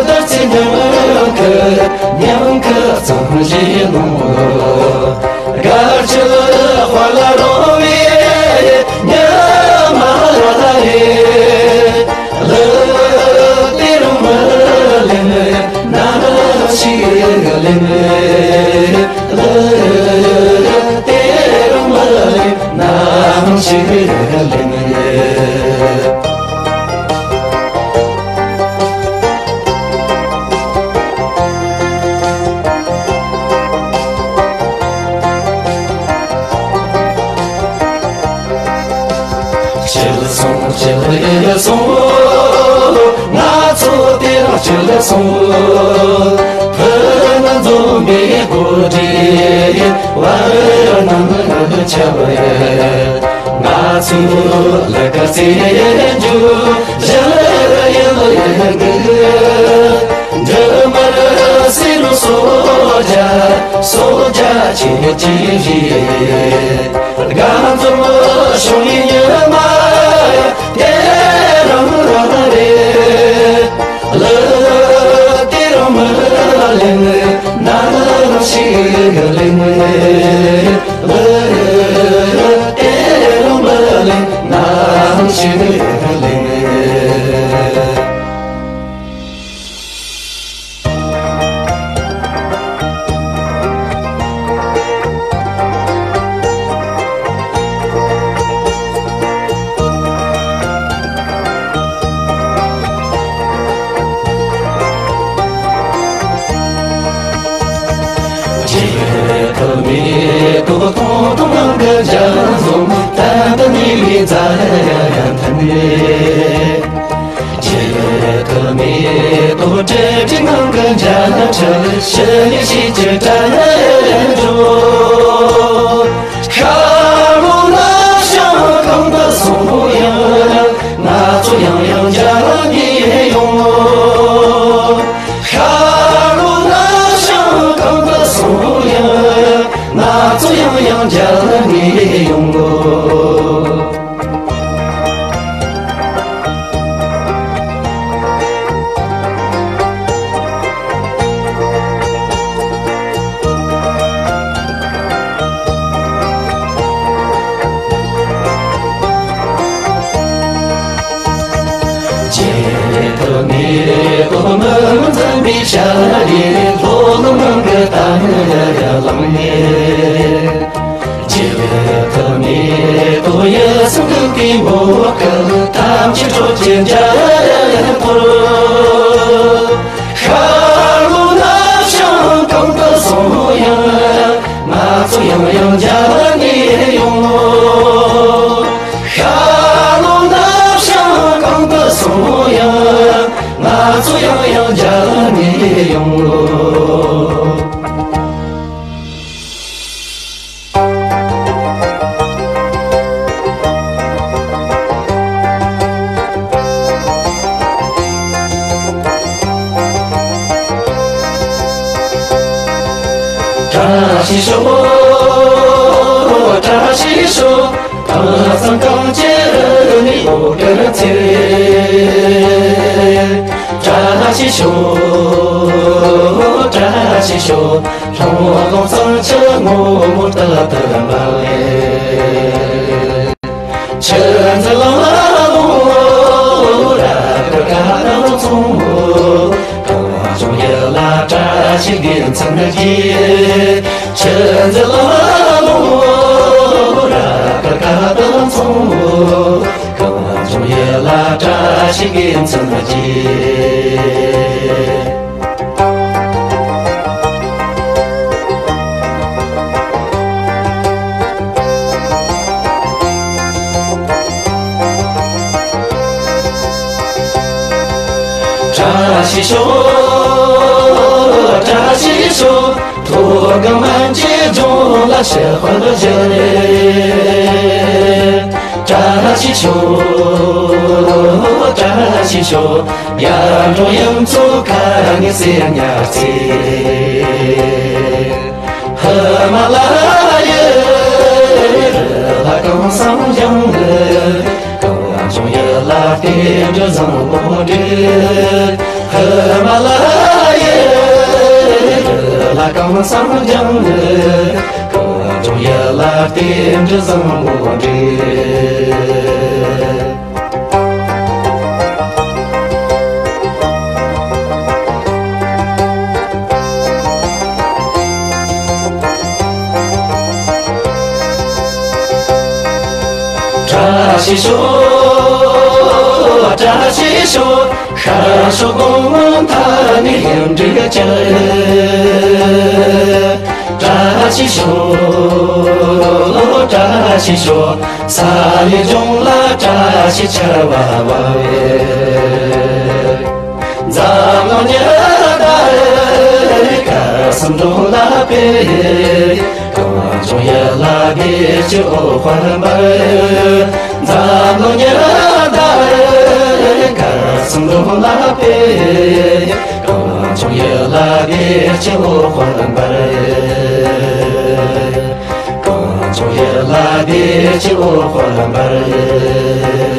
བདག་ཚེ་ཉམས་ཀྱི་ཉམས་ཀྱི་གཙང་བཞིན་ནོ། དགའ་སྐྱིད་དཔལ་ལ་རོལ་བའི་ཉི་མ་རེད། གླུ་དེ་རུ་མི་ལེན་ནམ་ཞིག་ལེན། གླུ་དེ་རུ་མི་ལེན་ནམ་ཞིག་ལེན། སྐྱིད་སོང་སྐྱིད་སོང་། ང་ཚོ་དེ་རིང་སྐྱིད་སོང་། ཕུ་ནུ་འཛོམས་པའི་གོ་སྒྲིག་བར་སྣང་ཆ་བ། ང་ཚོ་ལ་དགའ་སེམས་རྒྱུ་ཞལ་ཡང་ཡང་འདུག། འདྲ་མར་སེ་རུ་སོ་བརྒྱ་སོ་བརྒྱ་ཆེ་ཆེ་རེད། དགའ་འཛོམས་བྱུང་ཡི་ཉི་མ་དེ་རང་རང་རེད། གླུ་དེ་རུ་མི་ལེན་ནམ་ཞིག་ལེན། གླུ་དེ་རུ་མི་ལེན་ནམ་ཞིག་ལེན། རྗེ་ཐོག་མེ་ཏོག་ཐུང་ཐུང་ངང་གི་འཇའ་འཛོམས། ད་ལྟ་ནི་ལས་རྩ་ཡ་ཡ་མཐུན་ནས། རྗེ་ཐོག་མེ་ཏོག་བྲེལ་བྲེལ་ངང་གི་འཇའ་ཆ་ཕྱི་ནས་ཕྱི་ཅི་དྲ་ལ་འགྲོ། ཤར་ལྷོ་ལ་ཞང་གང་དུ་སོང་ཡང་། ང་ཚོ་ཡང་ཡང་མཇལ་ནས་ཡོང་། ཤར་ལྷོ་ལ་ཞང་གང་དུ་སོང་ཡང་། ང་ཚོ་ཡང་ཡང་མཇལ་ནས་ཡོང་། རྗེ་ཐོག་མེ་ཏོག་མི་འཛིན་པའི་ཞལ་ལས། ལྷོ་ནུབ་ནང་གི་ད་ནི་ཡར་ལངས་ནས། རྗེ་ཐོག་མེ། ཏོ་ཡི་སེམས་ཀྱི་མོ་སྐད་ཐམས་ཅད་སྲོད་ཀྱི་འཇའ་འཐོར། ཤར་ལྷོ་ནུབ་བྱང་གང་དུ་སོང་ཡང་། ང་ཚོ་ཡང་ཡང་མཇལ་ནས་ཡོང་། ཤར་ལྷོ་ནུབ་བྱང་གང་དུ་སོང་ཡང་། ང་ཚོ་ཡང་ཡང་མཇལ་ནས་ཡོང་། བཀྲ་ཤིས་ཤོག། བཀྲ་ཤིས་ཤོག། དེང་སང་གངས་ཅན་རིག་གནས་འོད་དཀར་འཚེར། བཀྲ་ཤིས་ཤོག། བཀྲ་ཤིས་ཤོག། ལྷུང་ལྷུང་གཙང་ཆུ་སྔོན་མོ་རྟག་ཏུ་འབབ། ཆུ་འཛིན་ལང་ལ་ལོང་། ར་ཀ་ཀ་དང་མཚུངས། གངས་ལྗོངས་ཡུལ་ལ་བཀྲ་ཤིས་དགེ་མཚན་གྱིས། ཆུ་འཛིན་ལང་ལ་ལོང་། ར་ཀ་ཀ་དང་མཚུངས། གངས་ལྗོངས་ཡུལ་ལ་བཀྲ་ཤིས་དགེ་མཚན་གྱིས། བཀྲ་ཤིས་ཤོག། བཀྲ་ཤིས་ཤོག། མཐོ་སྒང་སྨན་བཅོས་ལྗོངས་ལ་ཕྱག་དཔལ་བཞད། བཀྲ་ཤིས་ཤོག། བཀྲ་ཤིས་ཤོག། ཡར་འབྲོག་གཡུ་མཚོ་ཁ་ནས་སེར་ཉ་རྩེ། ཧི་མ་ལ་ཡའི་རི་ལ་གངས་སེང་ལྗང་ནི། གངས་ལྗོངས་ཡུལ་ལ་རྟེན་འབྲེལ་བཟང་པོ་འདྲ། ཧི་མ་ལ་ཡའི་རི་ལ་གངས་སེང་ལྗང་ནི། གངས་ལྗོངས་ཡུལ་ལ་རྟེན་འབྲེལ་བཟང་པོ་འདྲ། བཀྲ་ཤིས་ཤོག། བཀྲ་ཤིས་ཤོག། ཤར་ཕྱོགས་གོང་མ་མཐའ་ནས་ཡུམ་འདྲེ་བཅག། བཀྲ་ཤིས་ཤོག། བཀྲ་ཤིས་ཤོག། ས་ཡི་ལྗོངས་ལ་བཀྲ་ཤིས་ཆར་པ་བབས། འཛམ་གླིང་ཉི་ཟླ་རེ་སྐར་གསུམ་སྒྲོན་ལ་ཕེབས། གངས་ལྗོངས་ཡུལ་ལ་བདེ་སྐྱིད་འོད་དཔལ་འབར། འཛམ་གླིང་ཉི་ཟླ་རེ་སྐར་གསུམ་སྒྲོན་ལ་ཕེབས། གངས་ལྗོངས་ཡུལ་ལ་བདེ་སྐྱིད་འོད་དཔལ་འབར། གངས་ལྗོངས་ཡུལ་ལ་བདེ་སྐྱིད་འོད་དཔལ་འབར།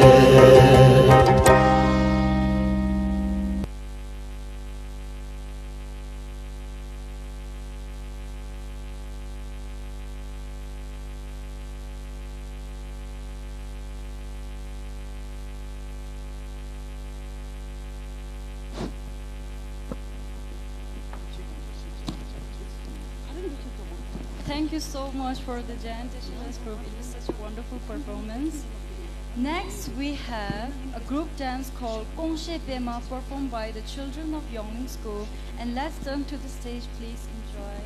Thank you so much for the Jayan Tishilas group. It was such a wonderful performance. Next, we have a group dance called Kongshe Pema, performed by the children of Yongling School. And let's turn to the stage, please enjoy.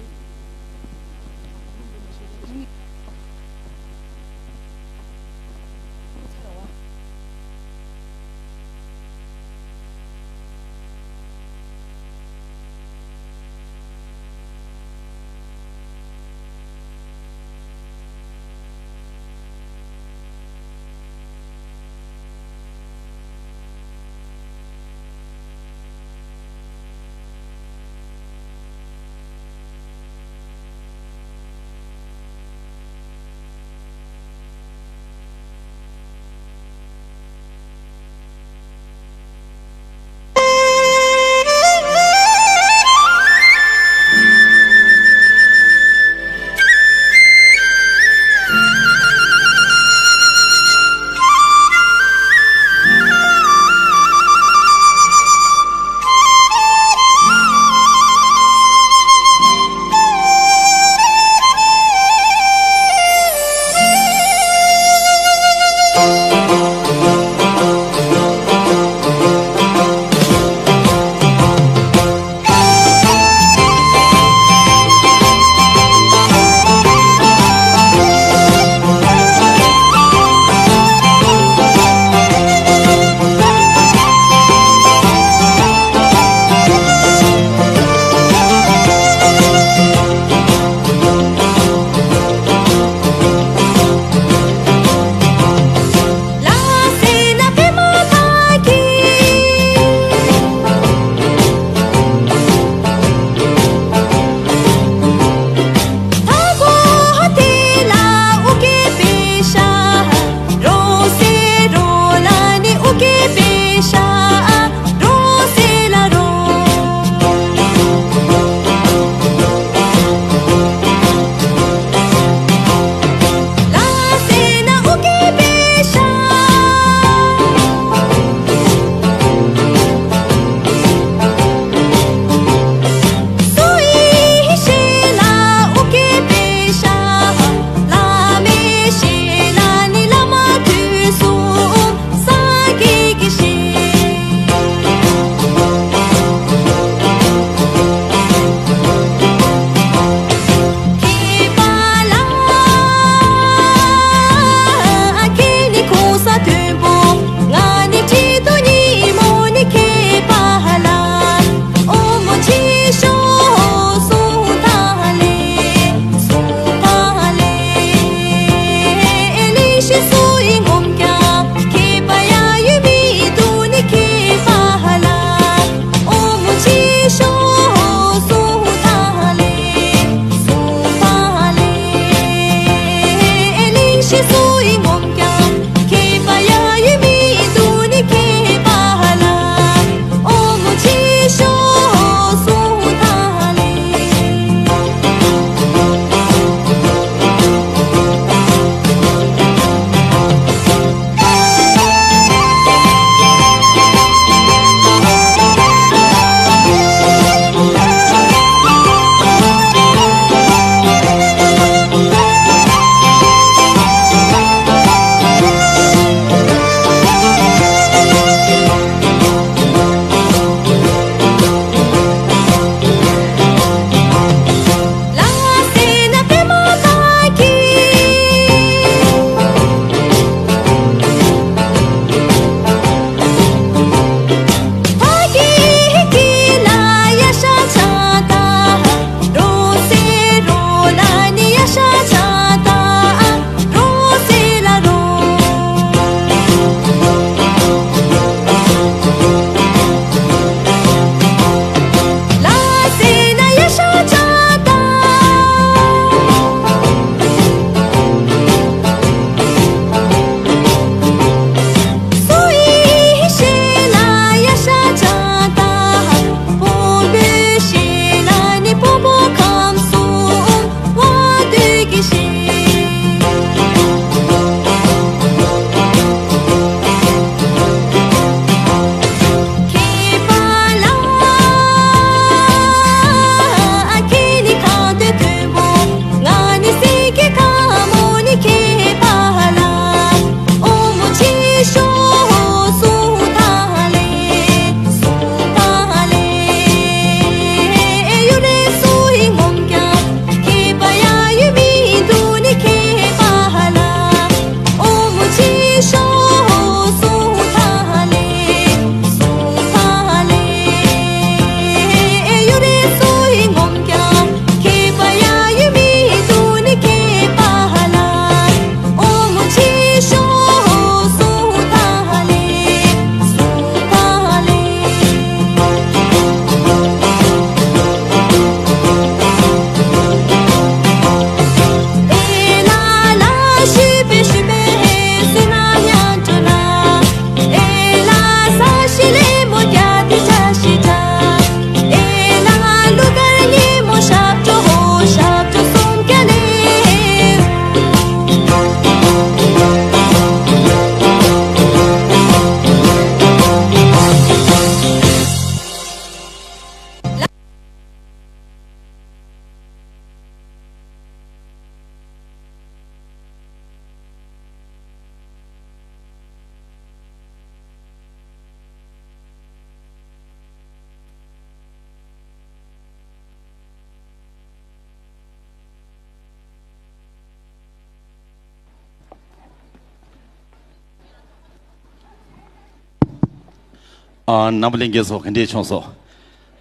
ཨ། རྣམ་པ་ལྷན་རྒྱས་ཚོ་ག་འདྲས་བྱུང་སོང་།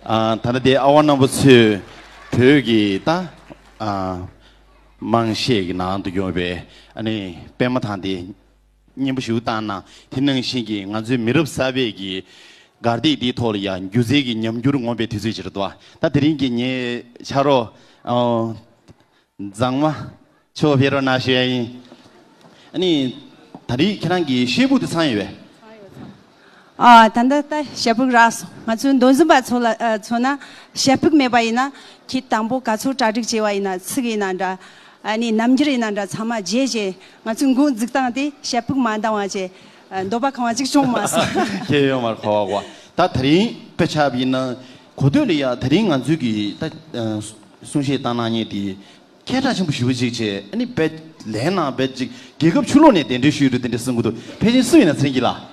ཨ། ད་ལྟ་དེ་ཨ་བ་རྣམ་པ་ཚོས་བོད་ཀྱི་ད་ཨ་དམངས་གཞས་ཀྱི་ནང་དུ་ཡོད་པའི་ཨ་ནི་པད་མ་ཐང་དེ་སྙན་པོ་ཞིག་བཏང་གནང་། དེ་ནང་བཞིན་གྱི་ང་ཚོའི་མི་རབས་གསར་པའི་གི་གར་སྟེགས་འདིའི་ཐོག་ལ་ཡང་སྒྱུ་རྩལ་གྱི་ཉམས་འགྱུར་ངོམ་པའི་དུས་ཚོད་ཅིག་རེད་འདུག་ད་དེ་རིང་གི་ངའི་ཆ་རོགས་ཨ་མཛངས་མ་ཆོས་ཕེབས་རོགས་གནང་ཞུ་ཡ་ཡིན། ཨ་ནི་ད་རེས་ཁྱེད་རང་གི་གཞས་ཕུག་དེ་ཚང་ཡོད་པས། ཨ། ད་ལྟ་ད་གཞས་ཕུག་རག་སོང་། ང་ཚོའི་མདོ་འཛིན་པ་ཚོ་ལ་ཨ་མཚོན་ན་གཞས་ཕུག་མེད་པ་ཡིན་ན་ཁྱེད་དང་པོ་ག་ཚོད་གྲ་སྒྲིག་བྱས་པ་ཡིན་ན། ཚིག་ཡིན་ན་འདྲ། ཨ་ནི་རྣམ་འགྱུར་ཡིན་ན་འདྲ། ཚང་མ་བརྗེད་བྱས་ང་ཚོའི་འགོ་འཛུགས་སྟངས་དེ་གཞས་ཕུག་མ་འདང་བ་བྱས་ཨ་འདོད་པ་ཁེངས་པ་ཅིག་བྱུང་མ་སོང་། ཁྱེད་ཡོད་མར་གོ་བ་གོ་བ། ད་དེ་རིང་དཔེ་ཆ་ཡིན་ན་གོ་ཐོས་ལ་ཡ་དེ་རིང་ང་ཚོའི་གི་ད་ཨ་གསུང་བཤད་བཏང་གནང་མཁན་དེ་སྐད་གྲགས་ཆེན་པོ་ཞེ་པོ་ཅིག་བྱས། ཨ་ནི་དཔེ་ལན་ནང་དཔེ་ཅིག་རྒྱལ་ཁབ་ཕྱི་ལོགས་ནས་གདན་འདྲེན་ཞུས་འདུག་དེ་འདྲ་གསུང་གི་འདུག་ཕལ་ཆེར་སུ་ཡིན་ན། ཚེ་རིང་སྐྱིད་ལགས།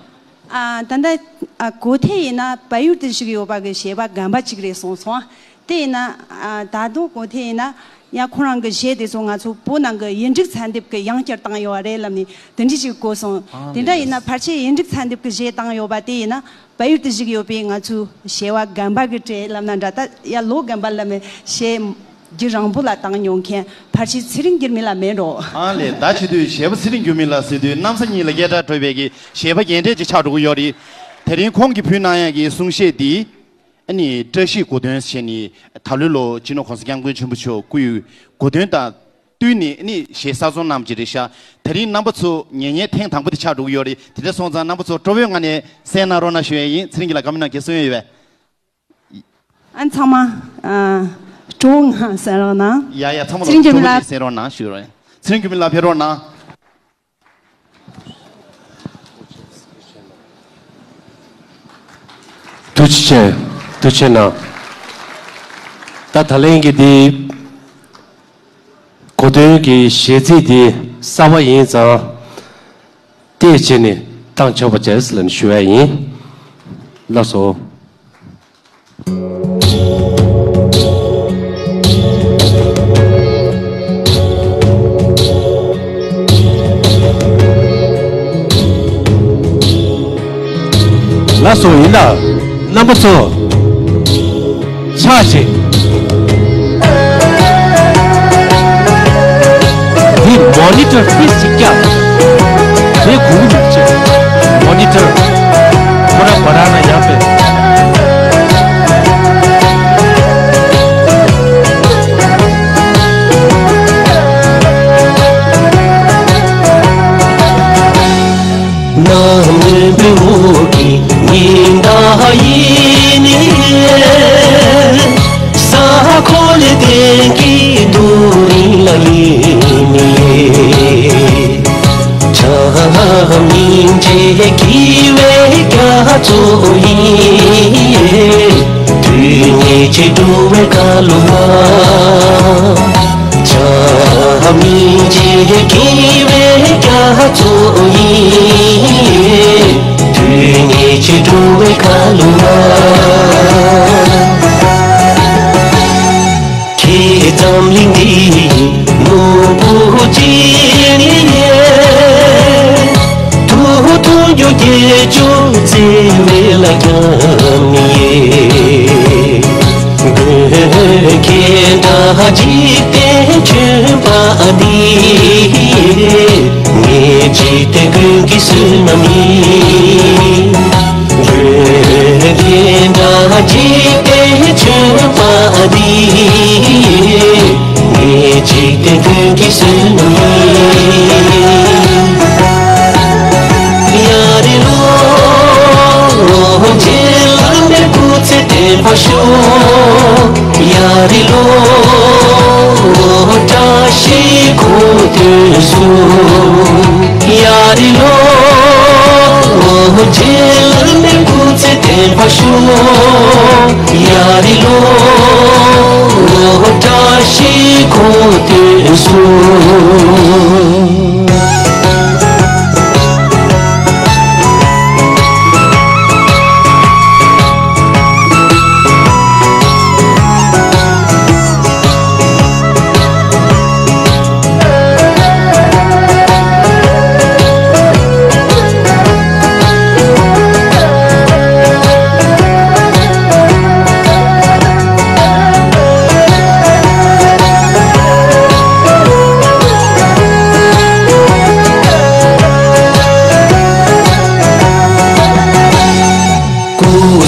ཨ། ད་ལྟ་ཨ་གོ་ཐོས་ཡིན་ན་བལ་ཡུལ་དུ་བཞུགས་ཡོད་པ་གི་གཞས་པ་རྒན་པ་ཅིག་རེད་གསུངས་སོང་། དེ་ཡིན་ན་ཨ་ད་དུང་གོ་ཐོས་ཡིན་ན་ཡང་ཁོ་རང་གི་གཞས་དེ་ཚོ་ང་ཚོ་བོད་ནང་གི་ཡིག་འབྲུ་ཚན་སྡེབ་གི་ཡང་བསྐྱར་བཏང་ཡོད་པ་རེད་ལབ་ནས་དེ་འདྲ་ཞིག་གོ་སོང་། ཨ་དེ་འདྲ་ཡིན་ན་ཕལ་ཆེར་ཡིག་འབྲུ་ཚན་སྡེབ་གི་གཞས་བཏང་ཡོད་པ་དེ་ཡིན་ན། བལ་ཡུལ་དུ་བཞུགས་ཡོད་པའི་ང་ཚོའི་གཞས་པ་རྒན་པ་གི་གྲས་ལབ་ན་འདྲ། ད་ཡ་ལོ་རྒན་པ་ལབ་ནས་གཞས་རྒྱུན་རིང་པོ་ལ་བཏང་མྱོང་མཁན་ཕལ་ཆེར་ཚེ་རིང་འགྱུར་མེད་ལགས་མིན་འགྲོ། ཨ་ལས། ད་བྱེད་དུས་གཞས་པ་ཚེ་རིང་འགྱུར་མེད་ལགས་ཟེར་དུས་གནམ་ས་གཉིས་ལ་སྐད་གྲགས་འགྲོ་བའི་གི་གཞས་པ་རྒན་གྲས་ཅིག་ཆགས་འགྲོ་གི་ཡོད་རེད། དེ་རིང་ཁོང་གིས་ཕུལ་གནང་ཡག་གི་གསུང་བཤད་འདི་ཨ་ནི་བཀྲ་ཤིས་གོ་སྟོན་ཟེར་ནས་ད་ལོའི་ལོ་སྤྱི་ནོར་གོང་ས་སྐྱབས་མགོན་ཆེན་པོ་མཆོག་སྐུའི་གོ་སྟོན་དང་བསྟུན་ནས་ནི་གཞས་གསར་རྩོམ་གནང་བ་ཅིག་རེད་ཤག་དེ་རིང་རྣམ་པ་ཚོ་ཉན་མཁན་ཐེངས་དང་པོ་དེ་ཆགས་འགྲོ་གི་ཡོད་རེད། དེ་འདྲ་སོང་ཙང་རྣམ་པ་ཚོ་སྤྲོ་བོའི་ངང་ནས་གསན་གནང་རོགས་གནང་ཞུ་ཡས་ཡིན། ཚེ་རིང་སྐྱིད་ལགས་བཀའ་མོལ་གནང་གལ་གསུང་ཡས་ཡོད་པས། ཨ་ཚང་མ་ཨ་སྤྲོ་བོའི་ངང་གསན་རོགས་གནང་། ཡ་ཡ། ཚང་མ་ཚེ་རིང་ལ་འགྱུར་མེད་སྤྲོ་བོ་ལགས་ཅིག་གསན་རོགས་གནང་ཞུ་རོགས། ཚེ་རིང་འགྱུར་མེད་ལགས་ཕེབས་རོགས་གནང་། ཐུགས་རྗེ་ཆེ། ཐུགས་རྗེ་གནང་། ད་ད་ལན་གྱི་འདི་གོ་སྟོན་གྱི་གཞས་ཚིག་འདི་གསར་པ་ཡིན་ཙང་བལྟས་བྱས་ནས་བཏང་ཆོག་པ་བྱས་ལབ་ནས་ཞུ་ཡ་ཡིན། ལགས་སོ། ལགས་སོ། ཡིན་ད། རྣམ་པ་ཚོ། ཕྱག་བཞེས། འདི་མོ་ནི་ཊར་ཕིས་ཅིག་བཀྱག་དེ་གུང་མི་ཆེ། མོ་ནི་ཊར། ཁོ་ར་བ་ར་ན་ཡང་པེ། ནམ་ནུབ་འོག་གི་ཉི་ཟླ་ཡིན་ནི། ས་འཁོར་ལས་བརྟན་གྱི་རྡོ་རིང་ལ་ཡིན་ནི། བྱམས་སྙིང་རྗེ་སྐྱེ་བའི་རྒྱ་མཚོ་ཡིན། དུས་ངེས་ཀྱི་འགྲོ་བའི་ཁ་ལོ་བ། བྱམས་སྙིང་རྗེ་སྐྱེ་བའི་རྒྱ་མཚོ་ཡིན། དུས་ངེས་ཀྱི་འགྲོ་བའི་ཁ་ལོ་བ། ཁྱེད་འཛམ་གླིང་འདིའི་ནོར་བུ་ཅིག་ཡིན། ཐུགས་མཐུན་རྒྱུ་སྐྱེ་བཅུག་བརྩེ་བའི་ལ་རྒྱ་མི་ཡིན། དགོན་སྐྱེས་འདྲ་འཇིག་རྟེན་ཆོས་པ་འདི། ངའི་འཇིག་རྟེན་ཀུན་གྱི་བསོད་ནམས་ཡིན། དགོན་སྐྱེས་འདྲ་འཇིག་རྟེན་ཆོས་པ་འདི། ངའི་འཇིག་རྟེན་ཀུན་གྱི་བསོད་ནམས་ཡིན། ཡ་རེ་ལོ། རྗེ་བླ་མའི་སྐུ་ཚེ་བརྟན་པར་ཤོག་ཡ་རེ་ལོ། བཀྲ་ཤིས་གོ་སྟོན་སོང་། ཡ་རེ་ལོ། རྗེ་བླ་མའི་སྐུ་ཚེ་བརྟན་པར་ཤོག་ཡ་རེ་ལོ། བཀྲ་ཤིས་གོ་སྟོན་སོང་།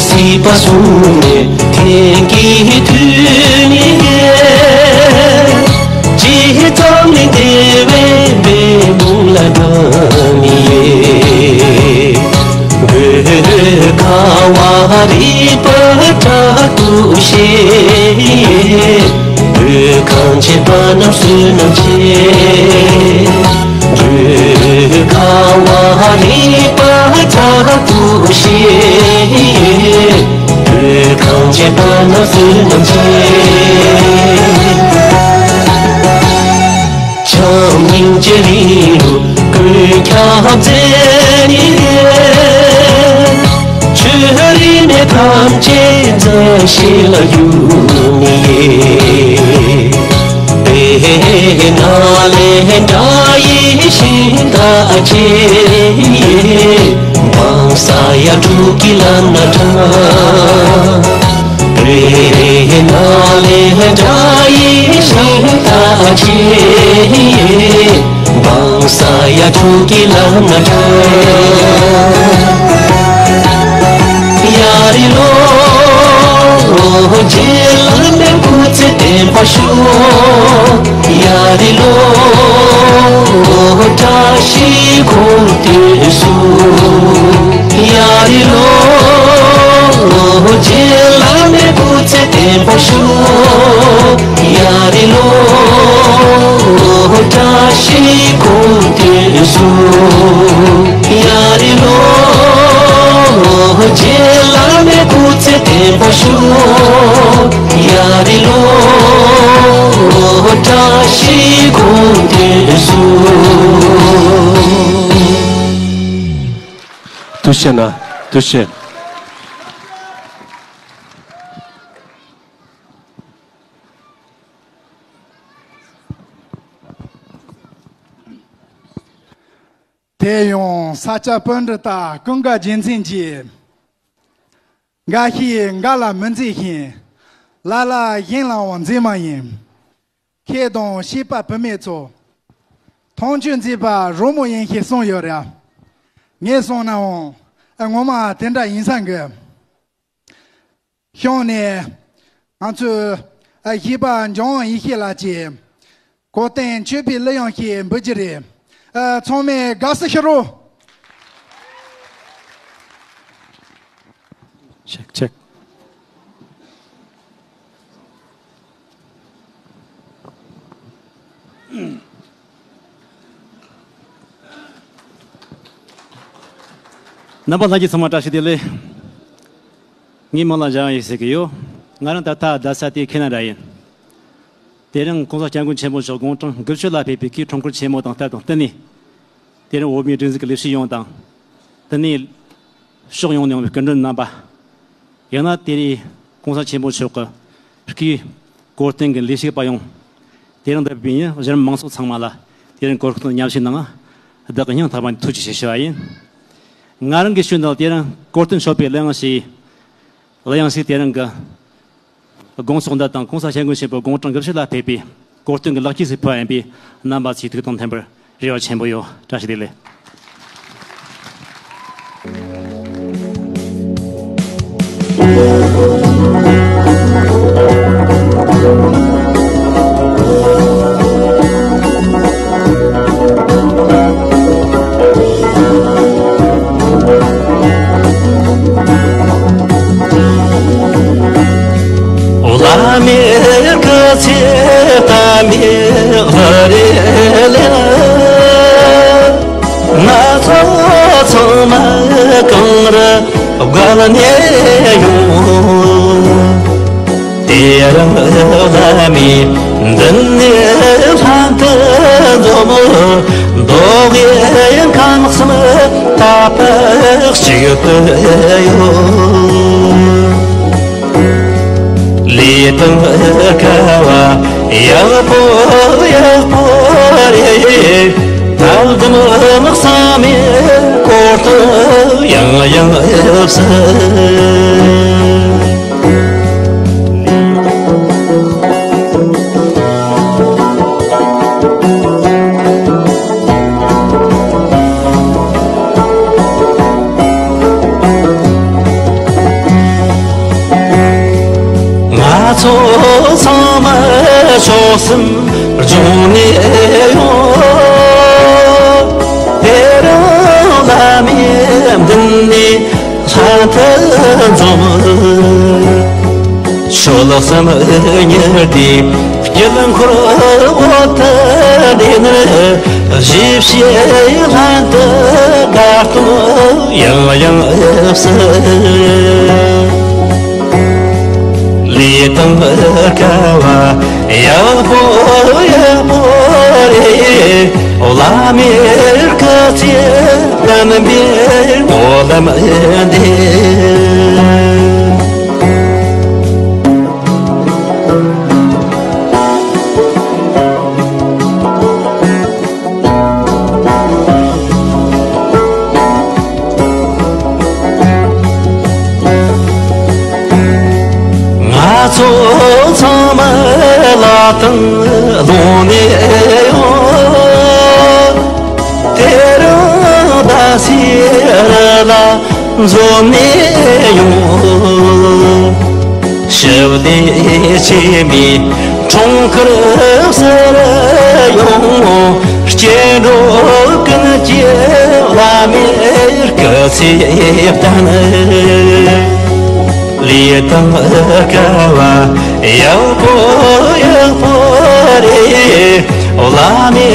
སྲིད་པ་གསུམ་ནས་དེང་གི་དུས་ནས། ཇི་ཙམ་ནས་བདེ་བའི་འབད་འབུངས་ལ་བདག་ནི་ཡེ། བོད་ཁ་བ་རི་པ་དྲག་ཏུ་གཤེགས། བོད་གངས་ཅན་པ་རྣམས་བསོད་ནམས་ཆེ། བོད་ཁ་བ་རི་པ་དྲག་ཏུ་གཤེགས། བོད་གངས་ཅན་པ་རྣམས་བསོད་ནམས་ཆེ། བྱམས་སྙིང་རྗེ་རི་རུ་ཀུན་ཁྱབ་མཛད་ནས། ཆོས་རིས་མེད་ཐམས་ཅད་མཛའ་བཤེས་ལ་བསྒྱུར་ནི་ཡིན། དེ་ནང་ལས་དགྲ་ཡི་ཤིང་རྟ་ཆེ། བང་ས་ཡ་དྲུག་གི་ལམ་སྣ་དྲངས། དེ་ནང་ལས་དགྲ་ཡི་ཤིང་རྟ་ཆེ། བང་ས་ཡ་དྲུག་གི་ལམ་སྣ་དྲངས། ཡ་རི་ལོ། རྗེ་བླ་མའི་སྐུ་ཚེ་བརྟན་པར་ཤོག། ཡ་རི་ལོ། བཀྲ་ཤིས་འཁོར་དུ་གསོལ། ཡ་རི་ལོ། རྗེ་བླ་མའི་སྐུ་ཚེ་བརྟན་པར་ཤོག། ཡ་རི་ལོ། བཀྲ་ཤིས་འཁོར་དུ་གསོལ། ཡ་རི་ལོ། རྗེ་བླ་མའི་སྐུ་ཚེ་བརྟན་པར་ཤོག། ཡ་རི་ལོ། བཀྲ་ཤིས་འཁོར་དུ་གསོལ། ཐུགས་རྗེ་གནང་། ཐུགས་རྗེ་ཆེ། དེ་ཡང་ས་སྐྱ་པཎྜི་ཏ་ཀུན་དགའ་རྒྱལ་མཚན་གྱིས། འགའ་ཞིག་འགའ་ལ་མི་མཛེས་ཤིང་། ལ་ལ་གཞན་ལའང་མཛེས་མ་ཡིན། ཁྱེད་དང་བྱིས་པ་བུད་མེད་ཚོ། མཐོང་ཆོས་མཛེས་པ་རོལ་མོ་ཡིན་ཞེས་གསུངས་ཡོད་རེད། ངས་གསུངས་ནའང་ངོ་མ་དེ་འདྲ་ཡིན་ས་གི། གཞུག་ནས་ང་ཚོའི་གཞས་པ་འཇམ་དབྱངས་ཡེ་ཤེས་ལགས་ཀྱིས་གོ་སྟོན་མཆོད་པའི་གླུ་དབྱངས་ཤིག་འབུལ་རྒྱུ་རེད། ཚང་མས་དགའ་བསུ་ཞུ་རོགས། ཆེག་ཆེག། རྣམ་པ་ལྷན་རྒྱས་ཚང་མ་བཀྲ་ཤིས་བདེ་ལེགས། ངའི་མིང་ལ་འཇམ་དབྱངས་ཡེ་ཤེས་ཟེར་གི་ཡོད། ང་རང་ད་ལྟ་བསྡད་ས་དེ་ཁེ་ན་ཌ་ཡིན། དེ་རིང་གོང་ས་སྐྱབས་མགོན་ཆེན་པོ་མཆོག་དགུང་གྲངས་དགུ་བཅུ་ལ་ཕེབས་པའི་སྐུའི་འཁྲུངས་སྐར་ཆེན་མོ་དང་སྟབས་དང་བསྟུན་ནས། དེ་རིང་འོས་མིའི་སྒྲིག་འཛུགས་ཀྱི་ལས་བྱེད་ཡོངས་དང་། དེ་ནས་ཕྱོགས་ཡོངས་ནས་ཡོང་བའི་སྐུ་མགྲོན་རྣམ་པ། ཡང་ན་དེ་རིང་གོང་ས་ཆེན་པོ་མཆོག་གི་སྐུའི་གོ་སྟོན་གྱི་ལས་བྱེད་པ་ཡོངས། དེ་རིང་འདིར་ཕེབས་པའི་གཞི་རིམ་མང་ཚོགས་ཚང་མ་ལ་དེ་རིང་གོ་སྟོན་མཉམ་ཞུགས་གནང་བ་བདག་གི་སྙིང་ཐག་པ་ནས་ཐུགས་རྗེ་ཆེ་ཞུ་བ་ཡིན། ང་རང་གིས་ཞུས་འདི་ལ་དེ་རིང་གོ་སྟོན་མཆོད་པའི་གླུ་དབྱངས་ཞེས། གླུ་དབྱངས་ཞེས་དེ་རིང་གི་དགོང་ཚོགས་འདི་དང་གོང་ས་སྐྱབས་མགོན་ཆེན་པོ་དགུང་གྲངས་དགུ་བཅུ་ལ་ཕེབས་པའི་གོ་སྟོན་གྱི་ལེགས་སྐྱེས་སུ་ཕུལ་བ་ཡིན་པས། རྣམ་པ་ཚོས་ཐུགས་དང་མཐུན་པར་རེ་བ་ཆེན་པོ་ཡོད། བཀྲ་ཤིས་བདེ་ལེགས། བླ་མའི་སྐུ་ཚེ་བརྟན་པའི་བར་ལ། ང་ཚོ་ཚང་མ་གངས་རི་བརྒལ་ནས་ཡོང་། དེ་རིང་བླ་མའི་མདུན་ནས་ལྷན་དུ་འཛོམས། མདོ་དབུས་ཁམས་གསུམ་དག་པ་གཅིག་ཏུ་ཡོད། ལས་དང་སྐལ་བ་ཡག་པོ་ཡག་པོ་རེད། ད་དུང་བསམ་མེད་སྐོར་དུ་ཡང་ཡང་ཡབ་སྲིད། ཚོགས་ཚང་མ་མཆོག་གསུམ་ལྗོངས་ནས་ཡོང་། དེ་རིང་བླ་མའི་མདུན་ནས་ལྷན་དུ་འཛོམས། ཆོལ་གསུམ་ཉི་ཟླའི་དཀྱིལ་འཁོར་འོག་ཏུ་བསྡད་ནས། གཞིས་བྱེས་ལྷན་དུ་དགའ་སྟོན་ཡང་ཡང་བསུ། ལུས་དང་སྐལ་བ་ཡག་པོ་ཡག་པོ་རེད། བླ་མའི་སྐུ་ཚེ་བརྟན་པའི་སྨོན་ལམ་འདེབས། ང་ཚོ་ཚང་མ་ལ་དང་ལོང་ནས་ཡོང་། དེ་རིང་ཟླ་ཟེར་ལ་འཛོམས་ནས་ཡོང་། ཞི་བདེ་ཆེན་མོའི་འཁྲུངས་སྐར་བསུ་རུ་ཡོང་། སྐྱེ་འགྲོ་ཀུན་གྱི་བླ་མའི་སྐུ་ཚེ་བརྟན། ལུས་དང་སྐལ་བ་ཡག་པོ་ཡག་པོ་རེད། བླ་མའི་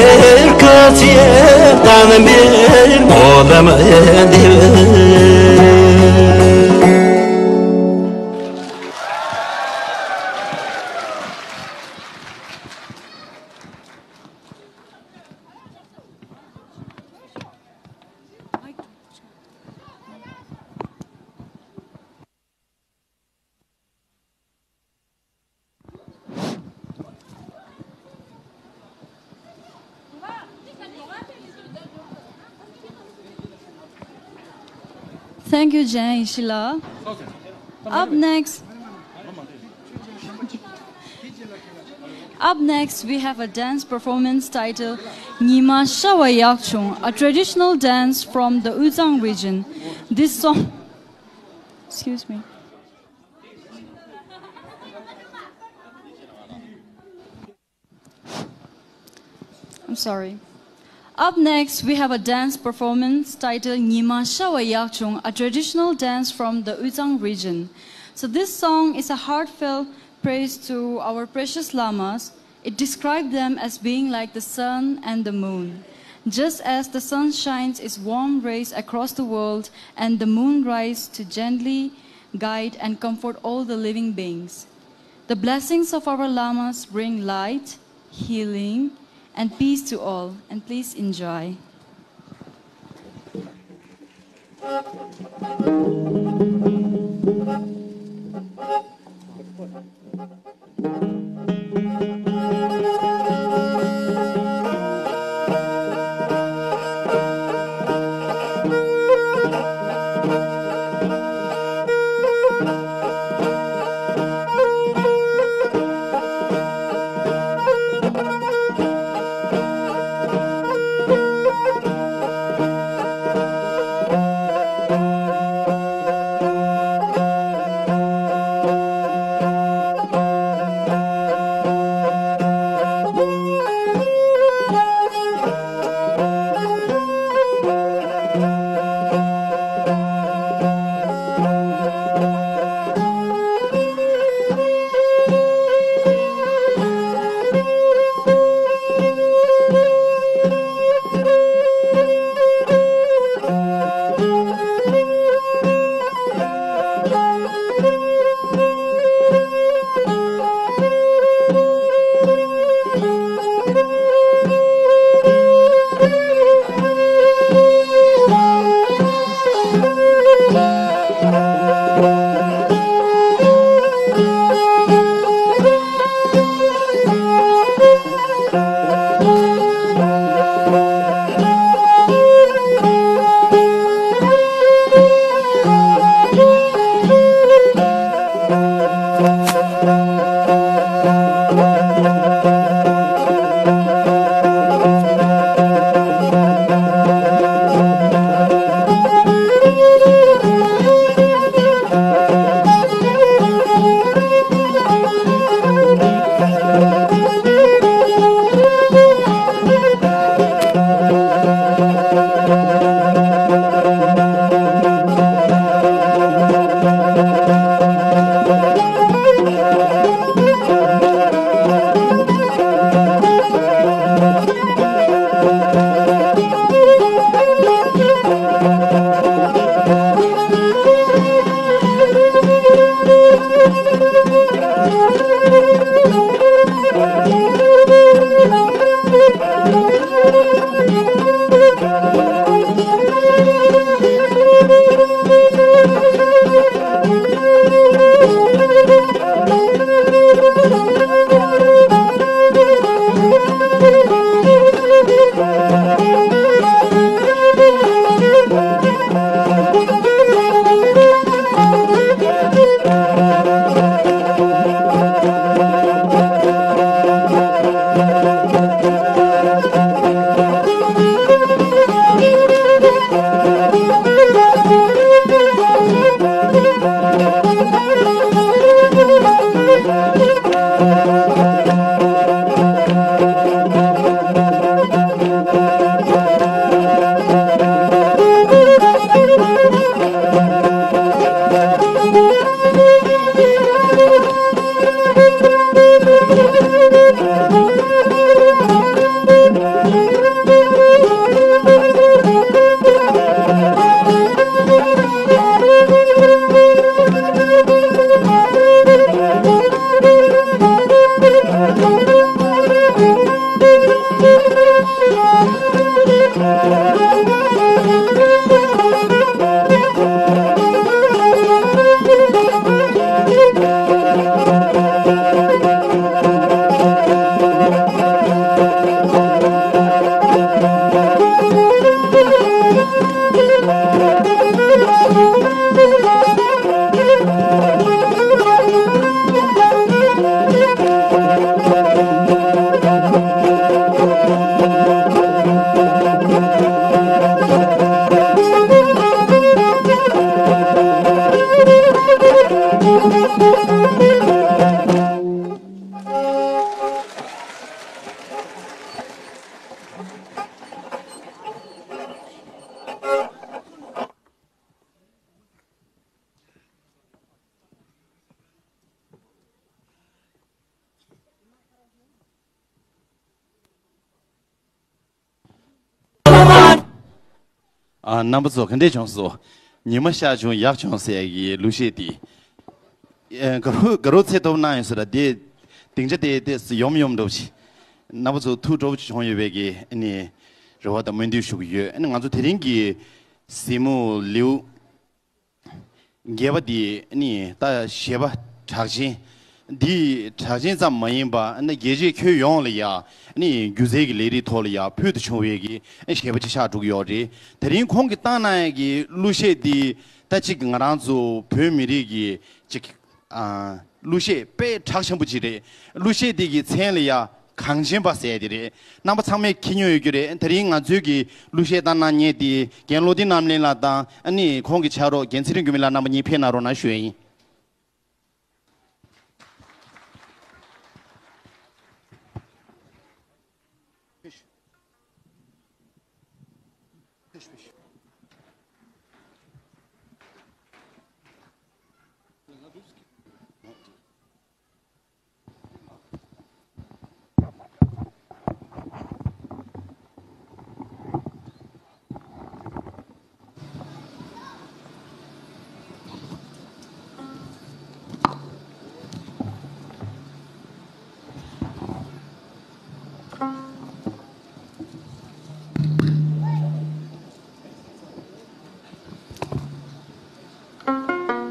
སྐུ་ཚེ་བརྟན་པའི་སྨོན་ལམ་འདེབས། Thank you, Jen Ishila. Up next, up next, we have a dance performance titled Nyima Shawa Yakchung, a traditional dance from the Uyzang region. This song, excuse me. I'm sorry. Up next, we have a dance performance titled Nyima Shawa Yakchung, a traditional dance from the Uyzang region. So this song is a heartfelt praise to our precious lamas. It described them as being like the sun and the moon. Just as the sun shines its warm rays across the world and the moon rise to gently guide and comfort all the living beings. The blessings of our lamas bring light, healing, and peace to all. And please enjoy. ཨ། རྣམ་པ་ཚོ་ག་འདྲས་བྱུང་སོང་། ཉི་མ་ཤར་བྱུང་ཡག་བྱུང་ཟེར་གྱི་གླུ་གཞས་དེ། ཨེ། དགའ་རབ་དགའ་རབ་ཚད་ཐོབ་གནང་ཡོད་ས་ར་དེ། སྡིངས་ཆ་དེ་དེ་ཡོམ་ཡོམ་འགྲོ་བྱས། རྣམ་པ་ཚོ་ཐུགས་སྤྲོ་པོ་བྱུང་ཡོད་པའི་གི་ཨ་ནི་རེ་བ་དང་སྨོན་འདུན་ཞུ་གི་ཡོད། ཨ་ནི་ང་ཚོ་དེ་རིང་གི་གཟིགས་མོ་ལེའུ་བརྒྱད་པ་འདི་ནི་ད་གཞས་པ་གྲགས་ཅན། འདི་གྲགས་ཅན་ཙམ་མ་ཡིན་པ་ནི་རྒྱལ་སྤྱིའི་ཁྱོན་ཡོངས་ལ་ཡ་ནི་སྒྱུ་རྩལ་གྱི་ལས་རིགས་ཐོག་ལ་ཡ་ཕུལ་དུ་བྱུང་བའི་གི་གཞས་པ་ཅིག་ཆགས་འགྲོ་གི་ཡོད་རེད། དེ་རིང་ཁོང་གིས་བཏང་གནང་ཡ་གི་གླུ་གཞས་འདི་ད་ཅིག་ང་རང་ཚོ་བོད་མི་རིགས་ཀྱི་ཅིག་ཨ། གླུ་གཞས་དཔེ་གྲགས་ཆེན་པོ་ཅིག་རེད། གླུ་གཞས་འདི་གི་མཚན་ལ་ཡ་གངས་ཅན་པ་ཟེར་ཡ་དེ་རེད། རྣམ་པ་ཚང་མས་མཁྱེན་མྱོང་ཡོད་རྒྱུ་རེད། དེ་རིང་ང་ཚོའི་གི་གླུ་གཞས་བཏང་གནང་མཁན་དེ་རྒན་བློ་བདེ་རྣམ་གླིང་ལགས་དང་ཨ་ནི་ཁོང་གི་ཕྱག་རོགས་རྒན་ཚེ་རིང་མགོན་མེད་ལགས། རྣམ་པ་གཉིས་ཕེབས་གནང་རོགས་གནང་ཞུ་ཡ་ཡིན།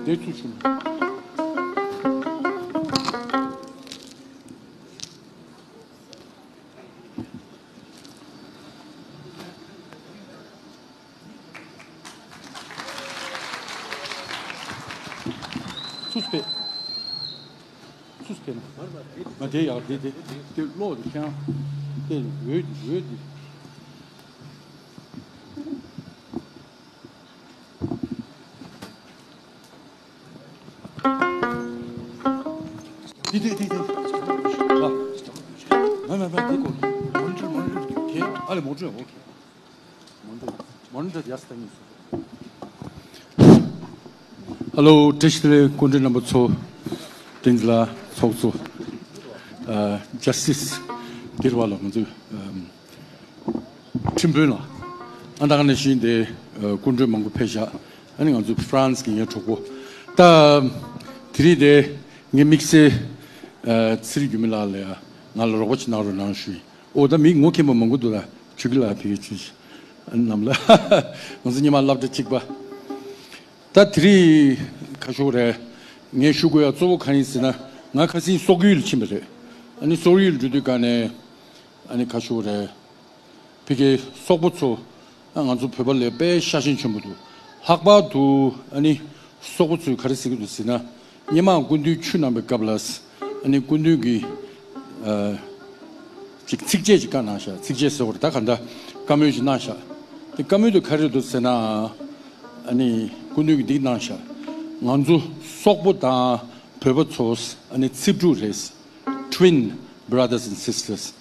འདི་ཚུར་ཞུ། ཚུར་ཕེབས། ཚུར་ཕེབས་ན། ང་དེ་ཡག་དེ་དེ་དེ་གློག་དེ་ཁྱེད་རང་དེ་འོད་དེ་འོད་དེ། དེ་དེ་དེ་དེ། ཨ། མ་མ་མ་དེ་གོ། མོན་ཊ་མོན་ཊ་དེ་ཨ་ལེ་མོན་ཊ། ཨོ་ཁེ། མོན་ཊ་མོན་ཊ་ཡ་སྟ་ནི། ཧ་ལོ། བཀྲ་ཤིས་བདེ་ལེགས། སྐུ་མགྲོན་རྣམ་པ་ཚོ། བསྟན་འཛིན་ལགས། ཚོགས་གཙོ། ཨ། ཇ་སི་ཊི་སི་ལྡིར་བ་ལགས། ང་ཚོའི་ཨམ། ཁྲིམས་དཔོན་ལགས། ཨ། ད་ག་ནང་བཞིན་དེ། ཨ། སྐུ་མགྲོན་མང་པོ་ཕེབས་ཤག་ཨ་ནི་ང་ཚོ་ཧྥ་རན་སི་གི་ངའི་གྲོགས་པོ། ད་དེ་རིང་དེ་ངའི་དམིགས་བསལ། ཨ། ཚེ་རིང་འགྱུར་མེད་ལགས་ལ་ཡ་ང་ལ་རོགས་པ་ཅིག་གནང་རོགས་གནང་ཞུས་ཡིན། ཨོ་ད་མི་ངོ་མཁྱེན་པ་མང་པོ་འདུག་ད་ཆོས་སྐྱིད་ལགས་ཕ་གིར་ཆོས་ཅིག་ཨ་ནི་ནམ་ལ་ང་ཚོ་སྔོན་མ་སློབ་གྲྭ་གཅིག་པ། ད་དེ་རིང་ཁ་ཤོར་རེད། ངས་ཞུ་དགོས་ཡ་གཙོ་བོ་གང་ཡིན་ཟེར་ན། ང་ཁ་སང་སོག་ཡུལ་ལ་ཕྱིན་པ་རེད། ཨ་ནི་སོག་ཡུལ་འགྲོ་དུས་ག་ནས་ཨ་ནི་ཁ་ཤོར་རེད། ཕ་གིའི་སོག་པོ་ཚོ། ཨ། ང་ཚོ་བོད་པ་ལས་དཔེ་ཤ་ཞེན་ཆེན་པོ་འདུག་ལྷག་པར་དུ་ཨ་ནི་སོག་པོ་ཚོས་ག་རེ་ཟེར་གྱི་འདུག་ཟེར་ན། སྔོན་མ་སྐུ་མདུན་ཆུ་གནང་བའི་སྐབས་ལ། ཨ་ནི་སྐུ་མདུན་གྱི། ཨ། ཅིག་ཚིགས་བཅད་ཅིག་བཀའ་གནང་ཤག་ཚིགས་བཅད་ཟེར་བ་རེད། ད་ག་འདྲ་བཀའ་མོལ་ཅིག་གནང་ཤག་དེ་བཀའ་མོལ་དེ་ག་རེ་འདུག་ཟེར་ན། ཨ་ནི་སྐུ་མདུན་གྱིས་འདི་གནང་ཤག་ང་ཚོ་སོག་པོ་དང་བོད་པ་ཚོ་ཨ་ནི་རྩིབ་དྲུག་རེད། Twin brothers and sisters.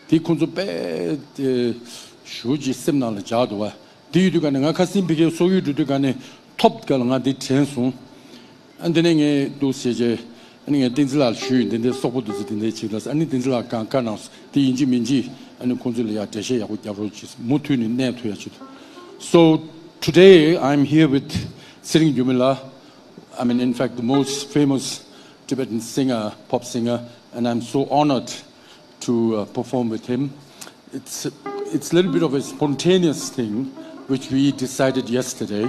དེ་ཁོང་ཚོ་དཔེ་དེ་ཞུ་ཅིག་སེམས་ནང་ལ་འཇགས་འདུག་བ། དེ་ཡོད་དུས་ག་ནས་ང་ཁ་སང་ཕ་གིར་སོག་ཡུལ་འགྲོ་དུས་ག་ནས་ཐོབ་ག་ལ་ང་དེ་དྲན་སོང་། ཨ་འདི་ནས་ངས་འདུག་ཟེར་བྱས། ཨ་ནི་ངས་བསྟན་འཛིན་ལགས་ལ་ཞུས་ཡིན། འདི་འདྲའི་སོག་པོ་འདི་ཚོ་དེ་འདྲའི་བྱེད་ལ། ཨ་ནི་བསྟན་འཛིན་ལགས་གང་བཀའ་གནང་སོང་། དེ་ཡིན་གཅིག་མིན་གཅིག་ཨ་ནི་ཁོང་ཚོ་ལ་ཡ་འགྲེལ་བཤད་ཡག་པོ་རྒྱབ་རོགས་གྱིས། མུ་མཐུད་ནས་གནས་ཐུབ་ཡ་བྱེད། So today I'm here with Tsering Gyumela. I mean, in fact, the most famous Tibetan singer, pop singer, and I'm so honored to uh, perform with him. It's, it's a little bit of a spontaneous thing which we decided yesterday,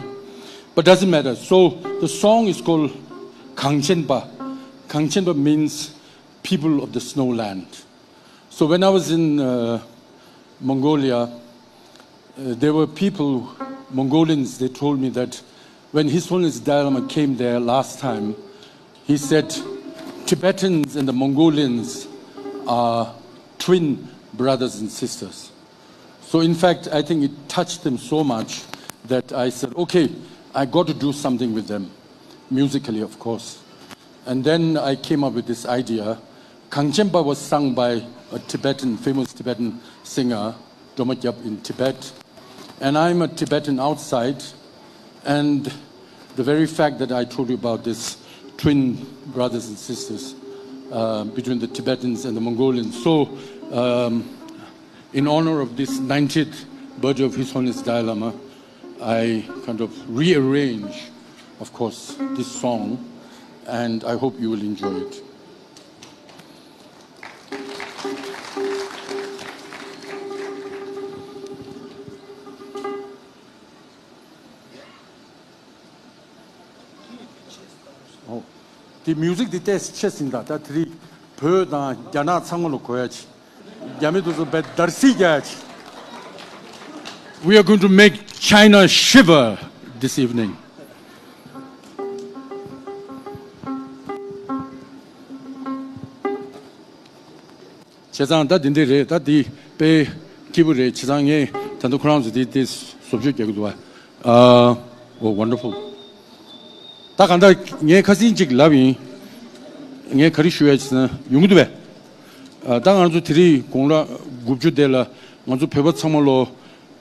but doesn't matter. So the song is called Kangchenpa. Kangchenpa means people of the snow land. So when I was in uh, Mongolia, uh, there were people, Mongolians, they told me that when His Holiness Dalai Lama came there last time, he said, "Tibetans and the Mongolians are twin brothers and sisters." So in fact, I think it touched them so much that I said, "Okay, I got to do something with them, musically, of course." And then I came up with this idea. Kangchenpa was sung by a Tibetan, famous Tibetan singer, Droma Gyab in Tibet. And I'm a Tibetan outside. And the very fact that I told you about this twin brothers and sisters uh, between the Tibetans and the Mongolians. So, um, in honor of this ninetieth birthday of His Holiness Dalai Lama, I kind of rearrange, of course, this song, and I hope you will enjoy it. ཨོ། དེ་མིའུ་ཟིག་དེ་ཏོག་ཙམ་ཆེ་ཟིན། ད་ད་དེ་རིང་བོད་དང་རྒྱ་ནག་ཚང་མ་ལ་གོ་ཡ་ཅིག་རྒྱ་མི་དེ་ཚོ་བས་འདར་སིག་རྒྱག་ཡ་ཅིག We are going to make China shiver this evening. བྱས་ཙང་ད་འདི་འདི་རེད། ད་འདི་དཔེ་སྐྱིད་པོ་རེད། བྱས་ཙང་ངས་ད་ལྟ་ཁོ་རང་ཚོ་འདི་འདི་བཟོ་བཅོས་རྒྱག་གི་འདུག་བ། ཨ། Oh, wonderful. ད་གང་ལྟར་ངས་ཁ་སང་ཅིག་ལབ་ཡིན། ངས་ག་རེ་ཞུ་ཡ་ཟེར་ན་ཡོང་གི་འདུག་བས། ཨ། ད་ང་ཚོ་དེ་རིང་དགུང་ལོ་དགུ་བཅུ་དེ་ལ་ང་ཚོ་བོད་པ་ཚང་མ་ལོ།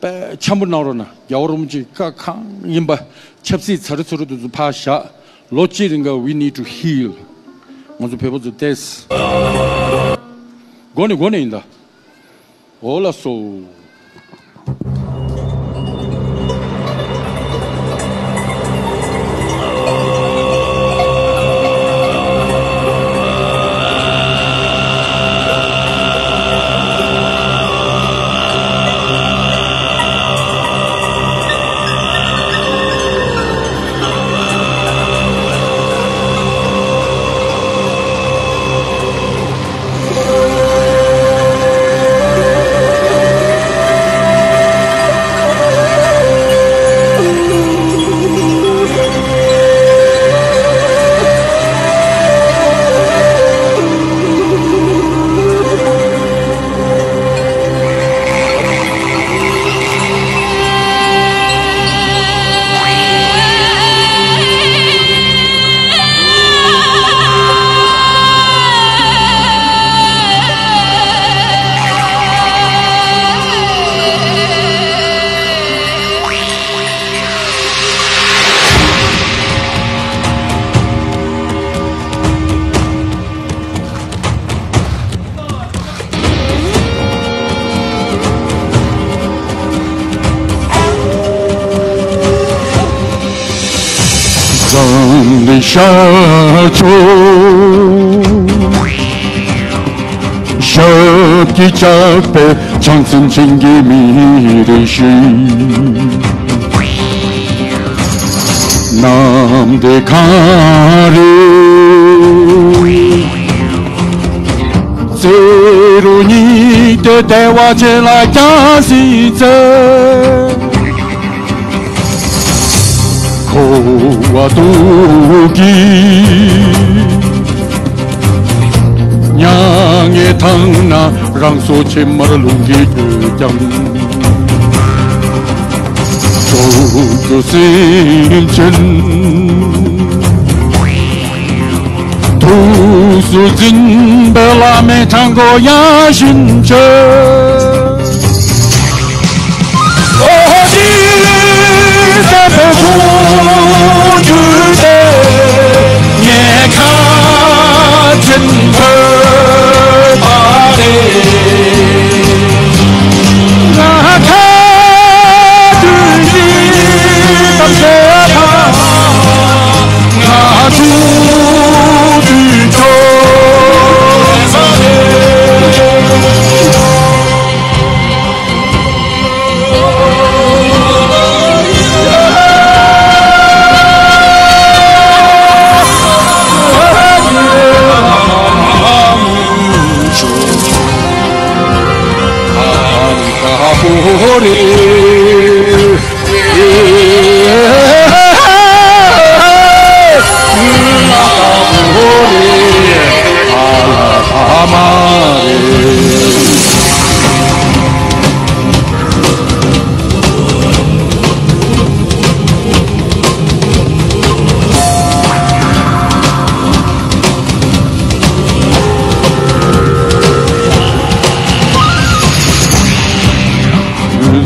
དཔེ་འཆམ་པོ་གནང་རོགས་གནང་། རྒྱལ་བ་རིན་པོ་ཆེ་བཀའ་གང་ཡིན་པ། ཆབ་སྲིད་ཚ་རུ་ཚུ་རུ་དེ་ཚོ་ཕར་བཞག་ལོ་གཅིག་རིང་ག་we need to heal. ང་ཚོ་བོད་པ་ཚོ་ཏོག་ཙམ་མགོ་ནས་མགོ་ནས་ཡིན་ད། འོ་ལགས་སོ། འཛམ་གླིང་ཤར་ཕྱོགས། ཞབས་ཀྱིས་བཅགས་པའི་བྱང་སེམས་ཅན་གྱི་མི་རིགས་ཤིག་གནམ་བདེ་གངས་རི། རྩེ་རུ་ཉིལ་ཏེ་བདེ་བ་ཅན་ལ་སྐྱབས་སུ་འཚོལ། འཁོར་བ་དུག་གི་མྱ་ངན་དང་ན་རང་སྲོག་ཕྱེ་མར་ལུང་གིས་བསྐྱོད་ཀྱང་། སྲོག་རྒྱུ་སེམས་ཅན། སུ་འཛིན་པའི་བླ་མའི་དྲང་པོ་ཡང་བཞིན་བྱོས། ཨོ་ཧོ་ཇི་སེམས་དཔའི་དཔུང་འཇུག་སྟེ། ངས་ཁ་ཆེམས་ཕུལ་བ་རེད། ང་ཁ་དུས་ཀྱི་གཏམ་བཤད་དང་། ང་ཐུག་དུས་ཁྱོད།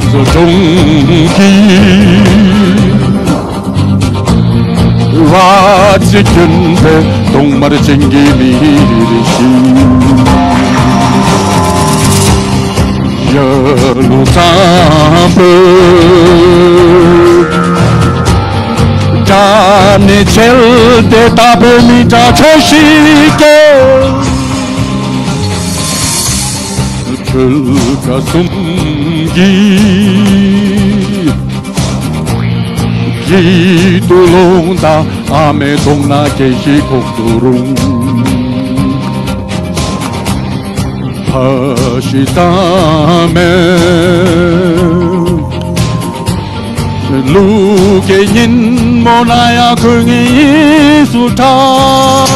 བཟོ་སྒྲུང་གི་བ་ཚིག་གྱོན་པའི་གདོང་དམར་ཅན་གྱི་མི་རིགས་ཤིག་ཡ་ལོ་ཙམ་པོ། དགྲ་ནི་བྱེད་དེ་ལྟ་བུ་མི་དྲག་ཆོས་ཤིག་སྐྱེ། ཆོལ་ཁ་གསུམ་གྱི་སྐྱིད་སྡུག་ལུང་དང་ཨ་མའི་གདོང་ན་སྐྱེ་ཤི་ཁོག་ཏུ་རུང་། ཕ་ཤི་ཙམ་མེད། ལུག་གི་ཉིན་མོ་ན་ཡང་ཁོ་ངའི་ཡིད་སུ་འཁྲག་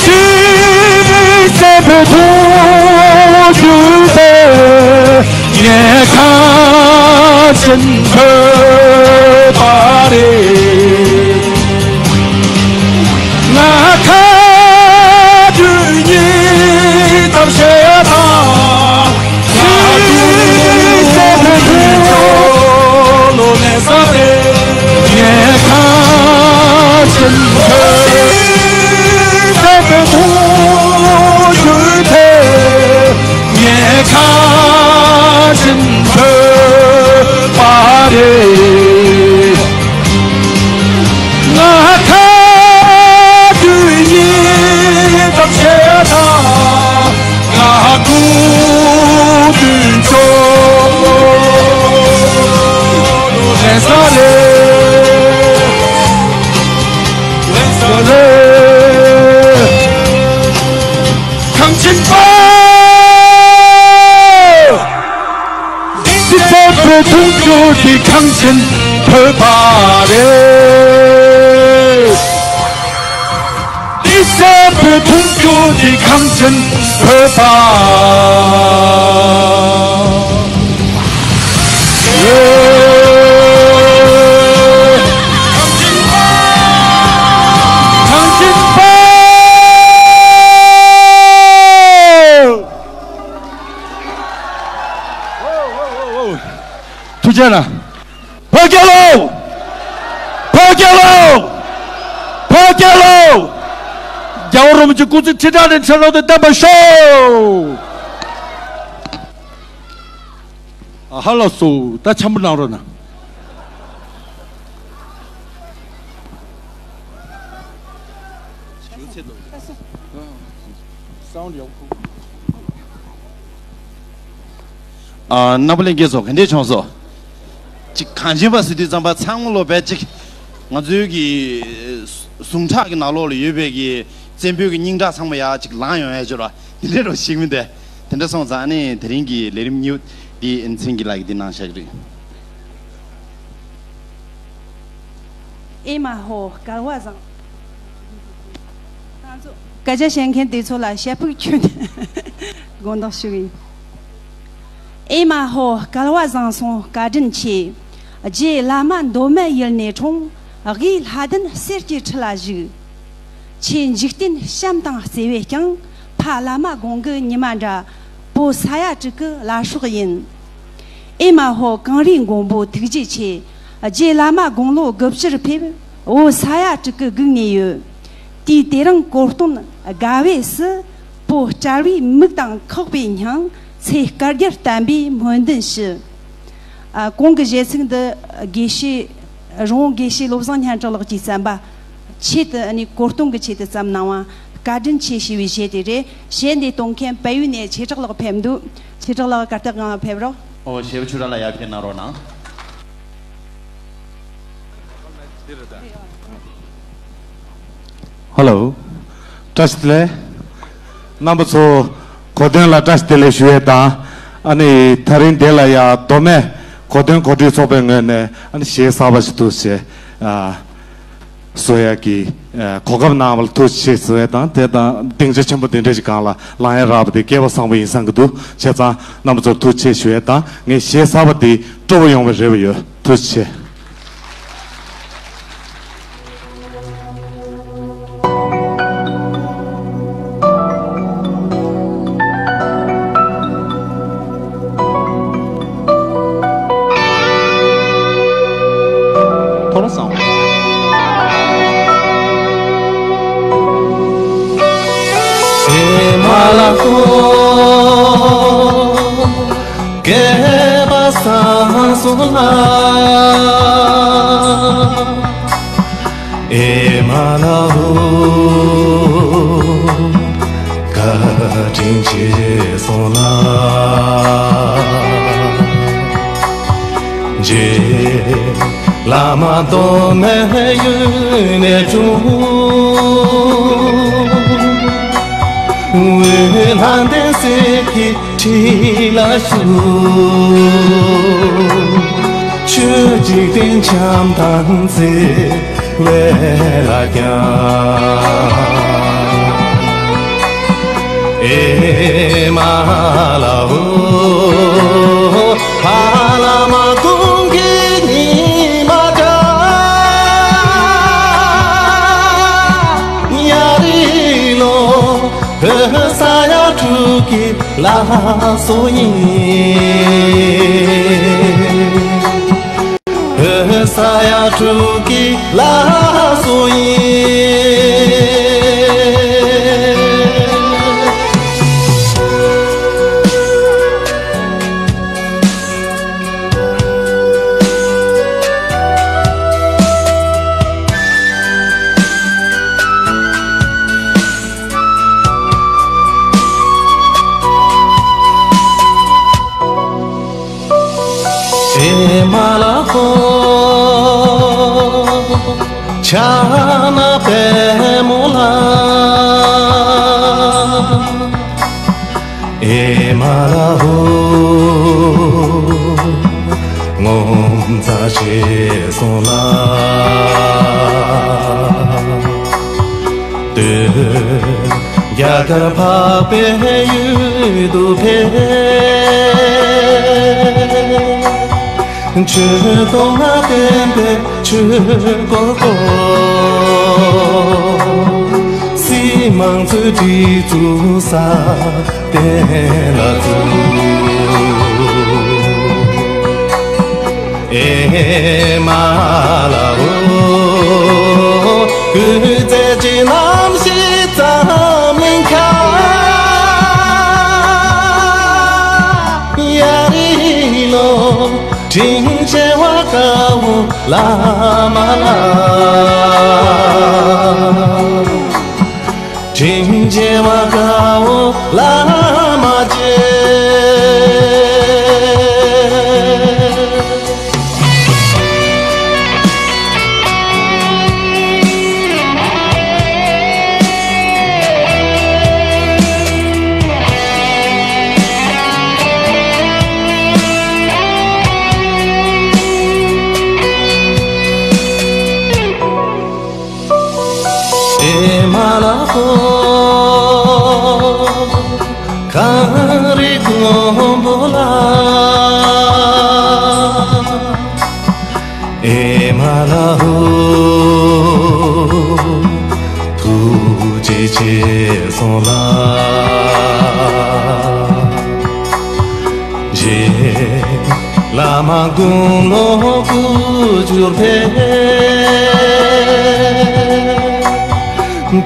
ཅི་སེ་བུ་ཐུག་ཞུ་སེ་ངས་ཁ་ཆེམས་ཕུལ་བ་རེད། ང་ཁ་དུས་ཉིད་ཙམ་ཤེས་དང་། ང་དུས་ཙམ་དུས་ཚོད་ལོ་ནས་ས་རེད། ངས་ཁ་ཆེམས་ཕུལ། ཙམ་དུས་ཚོད་དེ། ངས་ཁ་ཆེམས་ཕུལ་བ་རེད། ང་ཁ་དུས་ཉིད་ཙམ་ཤེས་དང་། ང་དགུང་དུས་ཚོད་ལོ་ནས་ས་རེད། ལེགས་སོ་ལེ། གངས་ཅན་པ། འདི་ཚོ་བོད་དུང་ཕྱུར་གྱི་གངས་ཅན་བོད་པ་རེད། འདི་ཚོ་བོད་དུང་ཕྱུར་གྱི་གངས་ཅན་བོད་པ། ཐུགས་རྗེ་གནང་། བོད་རྒྱལ་ལོ། བོད་རྒྱལ་ལོ། བོད་རྒྱལ་ལོ། རྒྱལ་བ་རིན་པོ་ཆེ་སྐུ་ཚེ་ཁྲི་ཕྲག་ནས་ཁྲི་ལོ་དང་ལྡན་པར་ཤོག་ཨ་ཧ་ལ་སོ། ད་འཆམ་པོ་གནང་རོགས་གནང་། ཨ། རྣམ་པ་ལྷན་རྒྱས་ཚོ་ག་འདྲས་བྱུང་སོང་། ཅིག་གངས་ཅན་པ་ཟེར་དུས་ཙམ་པ་ཚང་མ་ལོ་བས་ཅིག་ང་ཚོའི་གི་ཟུངས་ཁྲག་གི་ནང་ལོགས་ལ་ཡོད་པའི་གི་བཙན་པོའི་གི་སྙིང་ཁྲག་ཚང་མ་ཡར་ཅིག་ལངས་ཡོང་ཡ་ཅིག་ར། དེ་འདྲས་རོ་ཞིག་མིན་ཏེ། དེ་འདྲ་སོང་ཙང་ཨ་ནི་དེ་རིང་གི་ལས་རིམ་གཉིས་པ་འདི་མཚན་གྱི་ལགས་ཀྱིས་འདི་གནང་བཞག་གི་རེད། ཨེ་མ་ཧོ་སྐལ་བ་བཟང་། ད་ཚོ་སྐད་ཆ་བཤད་མཁན་དེ་ཚོ་ལ་ཞབས་ཕུག་ཁྱོན་ནས་དགོངས་དག་ཞུ་གི་ཡིན། ཨེ་མ་ཧོ་སྐལ་བ་བཟང་སོང་བཀའ་དྲིན་ཆེ། རྗེ་བླ་མ་མདོ་སྨད་ཡུལ་ནས་འཁྲུངས། དབུས་ལྷ་ལྡན་གསེར་གྱི་ཁྲི་ལ་བཞུགས། ཁྱེད་འཇིག་རྟེན་བྱམས་དང་བརྩེ་བས་ཀྱང་། ཕ་བླ་མ་དགོངས་ཀྱི་ཉི་མ་འདྲ། བུ་ས་ཡ་དྲུག་གི་བླ་སྲོག་ཡིན། ཨེ་མ་ཧོ་གངས་རིའི་མགོན་པོ་ཐུགས་རྗེ་ཆེ། རྗེ་བླ་མ་དགུང་ལོ་དགུ་བཅུར་ཕེབས། བུ་ས་ཡ་དྲུག་གི་སྒུག་ནས་ཡོད། དུས་དེ་རིང་གོ་སྟོན་དགའ་བས་སུ། བུ་སྤྲ་བའི་མིག་དང་ཁོག་པའི་སྙིང་། ཚེ་བསྐལ་བརྒྱར་བརྟན་པའི་སྨོན་འདུན་ཞུ། ཨ། གོང་གི་གཞས་ཚིག་འདི་དགེ་བཤེས། རོང་དགེ་བཤེས་བློ་བཟང་སྙན་གྲགས་ལགས་ཀྱིས་བརྩམས་པ། ཆེད་དུ་ནི་གོ་སྟོན་གྱི་ཆེད་དུ་བརྩམས་གནང་བ། བཀའ་དྲིན་ཆེ་ཞེས་པའི་གཞས་དེ་རེད། གཞས་འདི་གཏོང་མཁན་བལ་ཡུལ་ནས་ཆོས་གྲགས་ལགས་ཕེབས་འདུག་ཆོས་གྲགས་ལགས་གར་སྟེགས་སྒང་ལ་ཕེབས་རོགས། ཨོ། གཞས་པ་ཆོས་གྲགས་ལགས་ཡར་ཕེབས་གནང་རོགས་གནང་། ཧེ་ལོ། བཀྲ་ཤིས་བདེ་ལེགས། རྣམ་པ་ཚོ་གོ་སྟོན་ལ་བཀྲ་ཤིས་བདེ་ལེགས་ཞུ་ཡས་དང་། ཨ་ནི་དེ་རིང་འདི་ལ་ཡ་མདོ་སྨད་གོ་སྟོན་གོ་སྒྲིག་ཚོགས་པའི་ངོས་ནས་ཨ་ནི་གཞས་གསར་པ་ཞིག་ཐུགས་རྗེ་ཆེ། ཨ། བཟོ་ཡག་གི་ཨ་གོ་སྐབས་གནང་བ་ལ་ཐུགས་རྗེ་ཆེ་ཞུ་ཡས་དང་། དེ་དང་སྡིངས་ཆ་ཆེན་པོ་འདི་འདྲ་ཞིག་སྒང་ལ་ལངས་ཡས་རག་པ་དེ་སྐལ་བ་བཟང་པོ་ཡིན་བསམ་གྱི་འདུག་བྱས་ཙང་རྣམ་པ་ཚོར་ཐུགས་རྗེ་ཆེ་ཞུ་ཡས་དང་། ངས་གཞས་གསར་པ་འདི་སྤྲོ་པོ་ཡོང་བའི་རེ་བ་ཡོད། ཐུགས་རྗེ་ཆེ། ཐོ་རེ་སང་། ཨེ་མ་ལ་ཧོ། སྐལ་བ་བཟང་སོང་ལ། ཨེ་མ་ལ་ཧོ། བཀའ་དྲིན་ཆེ་སོང་ལ། རྗེ་བླ་མ་མདོ་སྨད་ཡུལ་ནས་འཁྲུངས། འོད་ལྷ་ལྡན་གསེར་གྱི་ཁྲི་ལ་བཞུགས། ཆོས་འཇིག་རྟེན་བྱམས་དང་བརྩེ་བས་ལ་བརྒྱངས། ཨེ་མ་ལ་ཧོ། ཕ་བླ་མ་དགུང་གི་ཉི་མ་འདྲ། ཡར་ལོ། བོད་ས་ཡ་དྲུག་གི་བླ་སྲོག་ཡིན། བོད་ས་ཡ་དྲུག་གི་བླ་སྲོག་ཡིན། ཨེ་མ་ལ་ཧོ། ཕྱག་ན་པདྨོ་ལ། ཨེ་མ་ལ་ཧོ། ངོ་མཚར་ཆེ་སོང་ལ། སྟོད་རྒྱ་གར་འཕགས་པའི་ཡུལ་དུ་ཕེབས། ཆོས་དུང་ལ་བརྟེན་པའི་ཆོས་འཁོར་བསྐོར། སྲིད་མང་གཙོའི་སྒྲིག་འཛུགས་སྲ་བརྟན་ལ་བཙུགས། ཨེ་མ་ལ་ཧོ། སྐུ་ཚེ་གཅིག་རྣམ་ཤེས་ཙམ་མིན་ཁ། ཡར་ལོ། དྲིན་ཆེ་བ་དཀར་པོ་བླ་མ་ལ། དྲིན་ཆེ་བ་དཀར་པོ་བླ་མ་རྗེ། ཨེ་མ་ལ་ཧོ། གངས་རི་མགོན་པོ་ལ། ཨེ་མ་ལ་ཧོ། ཐུགས་ ཅེས་གསུངས་ལ། རྗེ་བླ་མ་དགུང་ལོ་དགུ་བཅུར་ཕེབས།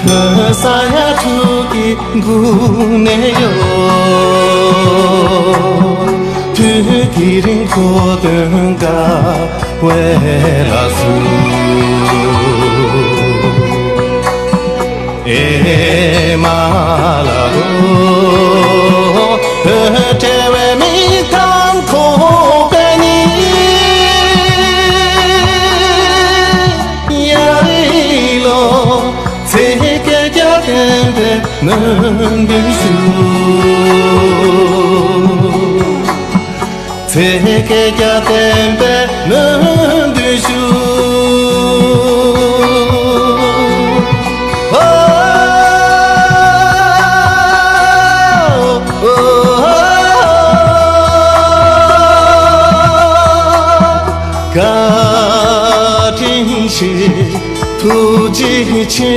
བོད་ས་ཡ་དྲུག་གི་མགུ་ནས་གཡོ། དུས་དེ་རིང་གོ་སྟོན་དགའ་བའི་ལ་སུ། ཨེ་མ་ལ་རོ། བོད་བྲལ་བའི་མི་དང་ཁོ་པའི་ནི། ཡ་རི་ལོ། ཚེ་སྐད་བརྒྱ་བསྟན་པའི་སྨོན་འདུན་ཞུ། ཚེ་སྐད་བརྒྱ་བསྟན་པའི་སྨོན་འདུན་ཞུ། ཨོ། བཀའ་དྲིན་ཆེ། ཐུགས་རྗེ་ཆེ།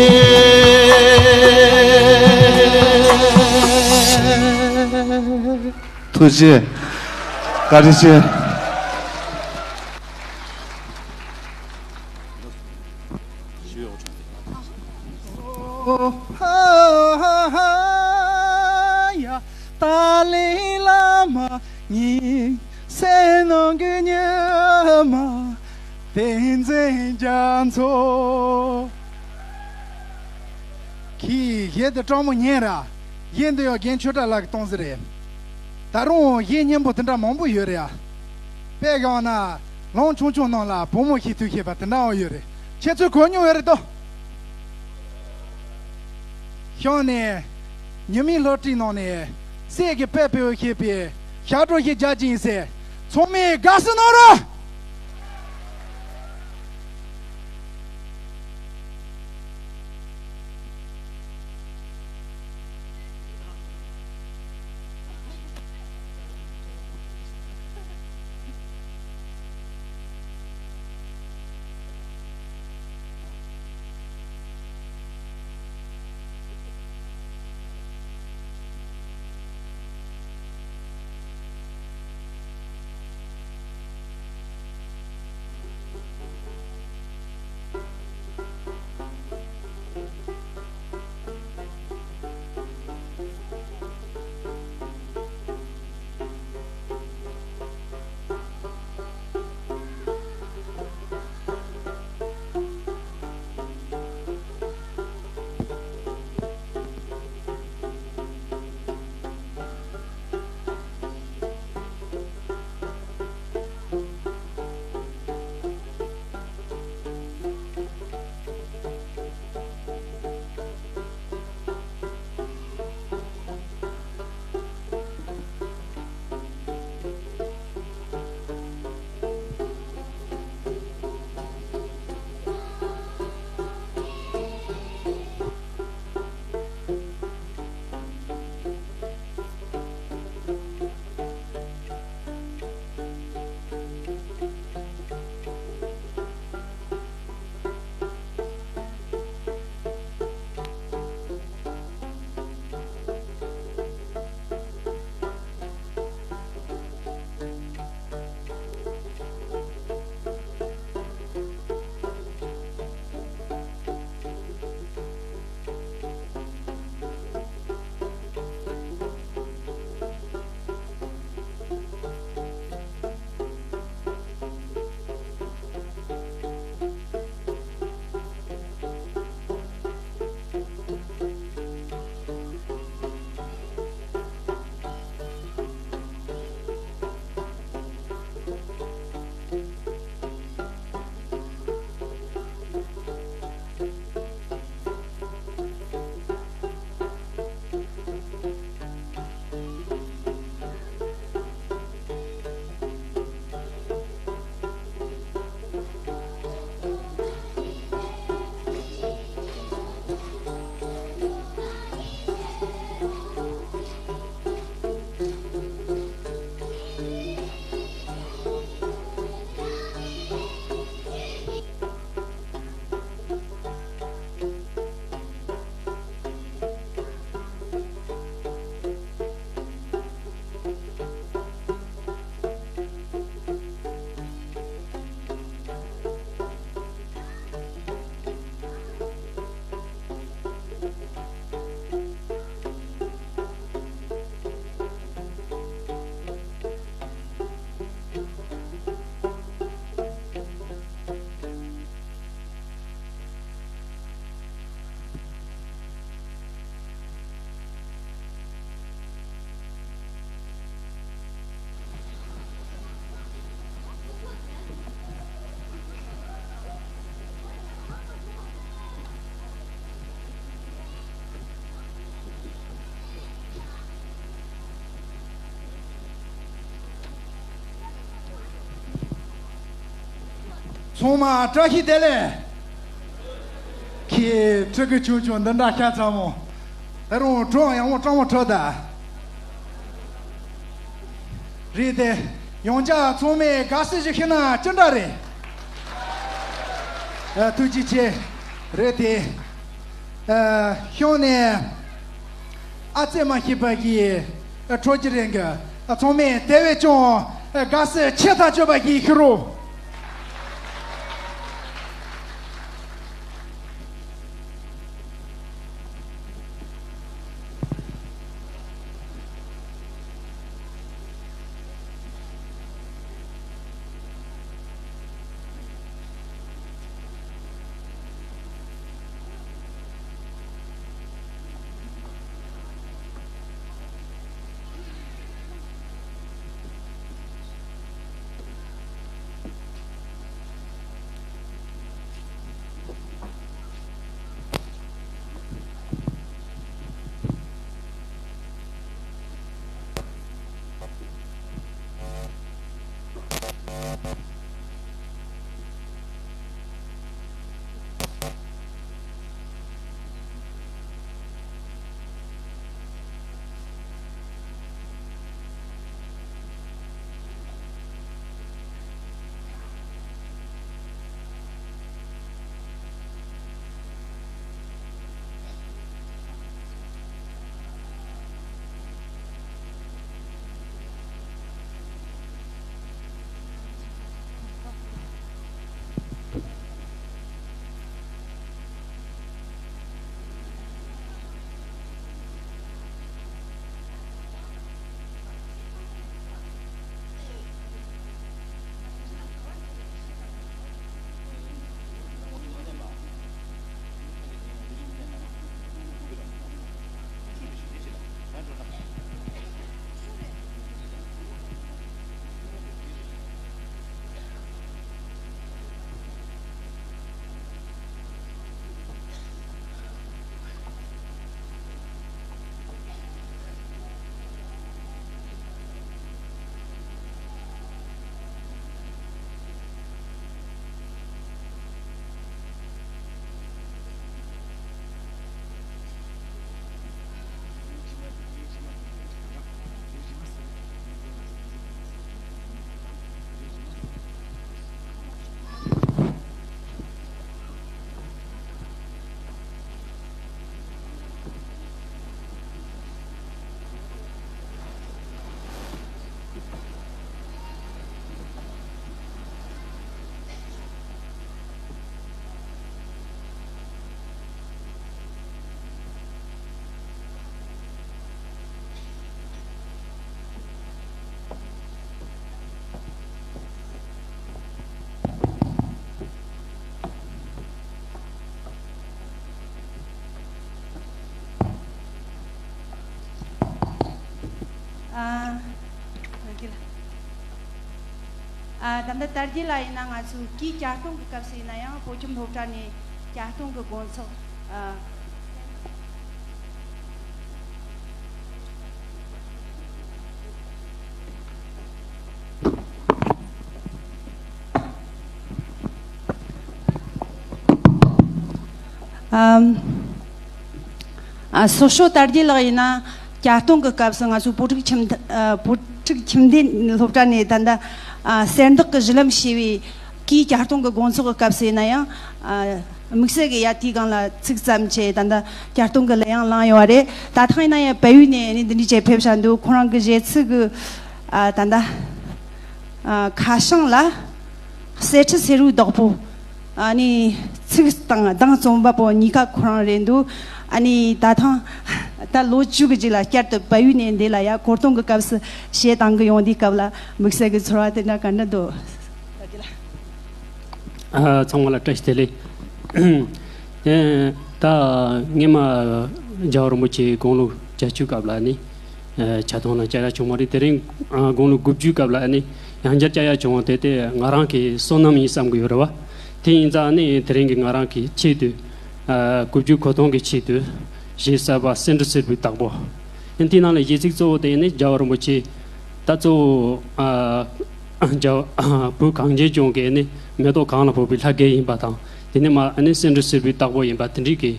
ཐུགས་རྗེ་ཆེ། བཀའ་དྲིན་ཆེ། ཏཱ་ལའི་བླ་མ་ཉིད་སེམས་ནང་གི་ཉི་མ་བསྟན་འཛིན་རྒྱ་མཚོ། ཁྱེད་གཞས་འདི་སྤྲང་མོ་ཉན་ར། གཞས་འདི་ཡང་རྒན་ཆོས་གྲགས་ལགས་ཀྱིས་གཏོང་ཟིག་རེད། ད་རུང་གཞས་སྙན་པོ་དེ་འདྲ་མང་པོ་ཡོད་རེད་ཨ། དཔེ་བཞག་ན་ལུང་ཆུང་ཆུང་ནང་ལ་བུ་མོ་ཞིག་ཐུག་ཤེས་པ་དེ་འདྲའང་ཡོད་རེད། ཁྱེད་ཚོས་གོ་མྱོང་ཡོད་རེད་དོ། ཤང་ནས་ཉི་མའི་བློ་གྲོས་ནང་ནས་སྲས་ཀྱི་དཔལ་སྤེལ་བར་བྱེད་པའི་ཞབས་བྲོ་ཞིག་རྒྱག་གི་ཡིན་ཟེར། ཚང་མས་དགའ་བསུ་གནང་རོགས། ཚང་མ་བཀྲ་ཤིས་བདེ་ལེགས། ཁྱེད་ཕྲུ་གུ་ཆུང་ཆུང་འདི་འདྲ་ཤ་ཚ་མོ། ད་རུང་གྲོགས་ཡང་མོ་སྤྲང་མོ་ཁྲོད་ད། རེད་དེ། ཡང་བསྐྱར་ཚང་མས་དགའ་བསུ་ཞིག་ཞུས་ན་ཅི་འདྲ་རེད། ཨ། ཐུགས་རྗེ་ཆེ། རེད་དེ། ཨ། གཞུག་ནས་ཨ་ཙི་མ་ཤེས་པ་གི་ཁྲོ་ཀྱི་རེད་གི། ཚང་མས་དེ་བས་ཀྱང་དགའ་བསུ་ཆེ་ཐག་ཆོད་པ་ཞིག་ཞུ་རོགས། ཨ། ཨ། ད་ལྟ་དར་རྒྱས་ལགས་ཡིན་ན་ང་ཚོའི་སྐུའི་གྱ་སྟོན་གྱི་སྐབས་སུ་ཡིན་ན་ཡང་བོད་ཁྱིམ་སློབ་གྲྭ་ནས་གྱ་སྟོན་གྱི་དགོང་ཚོགས། ཨ། ཨམ། ཨ། སོག་ཤོ་དར་རྒྱས་ལགས་ཡིན་ན་གྱ་སྟོན་གྱི་སྐབས་སུ་ང་ཚོའི་བོད་ཕྲུག་ཁྱིམ་ཐ། ཨ། བོད་ཕྲུག་ཁྱིམ་སྡེ་སློབ་གྲྭ་ནས་ད་ལྟ། ཨ། གསེར་མདོག་གི་གཞི་ལམ་ཞེས་པའི་སྐུའི་གྱ་སྟོན་གྱི་དགོང་ཚོགས་ཀྱི་སྐབས་སུ་ཡིན་ན་ཡང་། ཨ། དམིགས་བསལ་གྱི་ཡ་དེའི་སྒང་ལ་ཚིག་ཙམ་བྱས་ད་ལྟ་གྱ་སྟོན་གྱི་ལན་ཡང་བླངས་ཡོད་རེད། ད་ཐེངས་ཡིན་ན་ཡང་བལ་ཡུལ་ནས་ནི་འདི་འདྲའི་བྱས་ཕེབས་བཞག་འདུག་ཁོ་རང་གི་གཞས་ཚིག་གི། ཨ། ད་ལྟ། ཨ། ཁ་བྱང་ལ། གསེར་ཁྲི་སེར་བོའི་བདག་པོ། ཨ་ནི་ཚིག་དང་གདངས་རྩོམ་པ་པོ་གཉིས་ཀ་ཁོ་རང་རེད་འདུག་ཨ་ནི་ད་ཐེངས་ད་ལོ་བཅུ་གི་རྗེས་ལ་བསྐྱར་དུ་བལ་ཡུལ་ནས་འདི་ལ་ཡ་གོ་སྟོན་གྱི་སྐབས་སུ་གཞས་བཏང་གི་ཡོང་དུས་སྐབས་ལ་དམིགས་བསལ་གྱི་ཚོར་བ་དེ་འདྲ་ག་འདྲ་འདུག་ཨ། ཚང་མ་ལ་བཀྲ་ཤིས་བདེ་ལེགས། ཨེ། ད་སྔས་མ་རྒྱལ་བ་རིན་པོ་ཆེའི་དགུང་ལོ་བརྒྱད་ཅུ་སྐབས་ལ་ནི། ཨེ། ཆ་ཚང་ལ་བཅར་ཡ་བྱུང་མ་རེད། དེ་རིང་། ཨ། དགུང་ལོ་དགུ་བཅུའི་སྐབས་ལ་ནི་ཡང་བསྐྱར་བཅར་ཡ་བྱུང་བ་དེ་དེ་ང་རང་གི་བསོད་ནམས་ཡིན་བསམ་གྱི་ཡོད་རེད་བ། དེ་ཡིན་ཙང་ནི་དེ་རིང་གི་ང་རང་གི་ཆེད་དུ། ཨ། དགུ་བཅུ་གོ་སྟོན་གྱི་ཆེད་དུ་གཞས་གསར་པ་གསེར་ཁྲི་སེར་བོའི་བདག་པོ། ཨ། དེའི་ནང་ལ་གཞས་ཚིག་གཙོ་བོ་དེ་ནི་རྒྱལ་བ་རིན་པོ་ཆེ་ད་གཙོ་བོ། ཨ། རྒྱ་བོད་གངས་ཅན་ལྗོངས་ཀྱི་ནི་མེ་ཏོག་གང་ལ་ཕོག་པའི་ལྷ་སྐལ་ཡིན་པ་དང་། དེ་ནས་མ་ཨ་ནི་སེ་འབྲུ་སེར་པོའི་བདག་པོ་ཡིན་པ་དེ་འདྲའི་གི་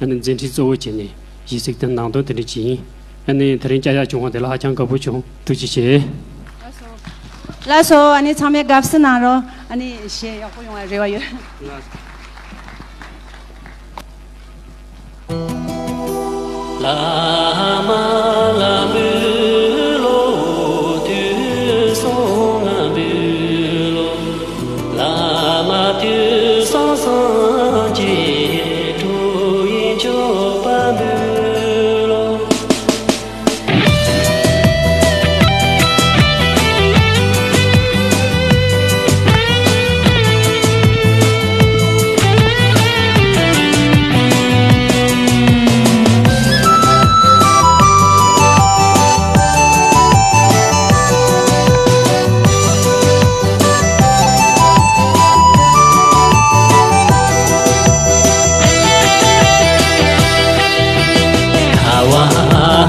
ཨ་ནི་མཛད་འཕྲིན་གཙོ་བོ་བྱས་ནས་གཞི་གཟིགས་དེ་ནང་དོན་དེ་འདྲ་ཅིག་ཡིན། ཨ་ནི་དེ་རིང་བཅར་ཡག་བྱུང་བ་དེ་ལ་ཧ་ཅང་དགའ་པོ་བྱུང་། ཐུགས་རྗེ་ཆེ། ལགས་སོ། ཨ་ནི་ཚང་མས་དགའ་བསུ་གནང་རོགས། ཨ་ནི་གཞས་ཡག་པོ་ཡོང་བའི་རེ་བ་ཡོད། བླ་མ་ལ་འབུལ་ལོ། དུས་གསུམ་ལ་འབུལ་ལོ། བླ་མ་དུས་གསུམ་སངས་རྒྱས། ཁྲོ་བོའི་སྤྱོད་པ་འབུལ་ལོ། ཁ་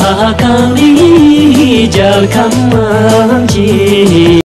བ་གངས་རིའི་རྒྱལ་ཁམས་ཀྱི།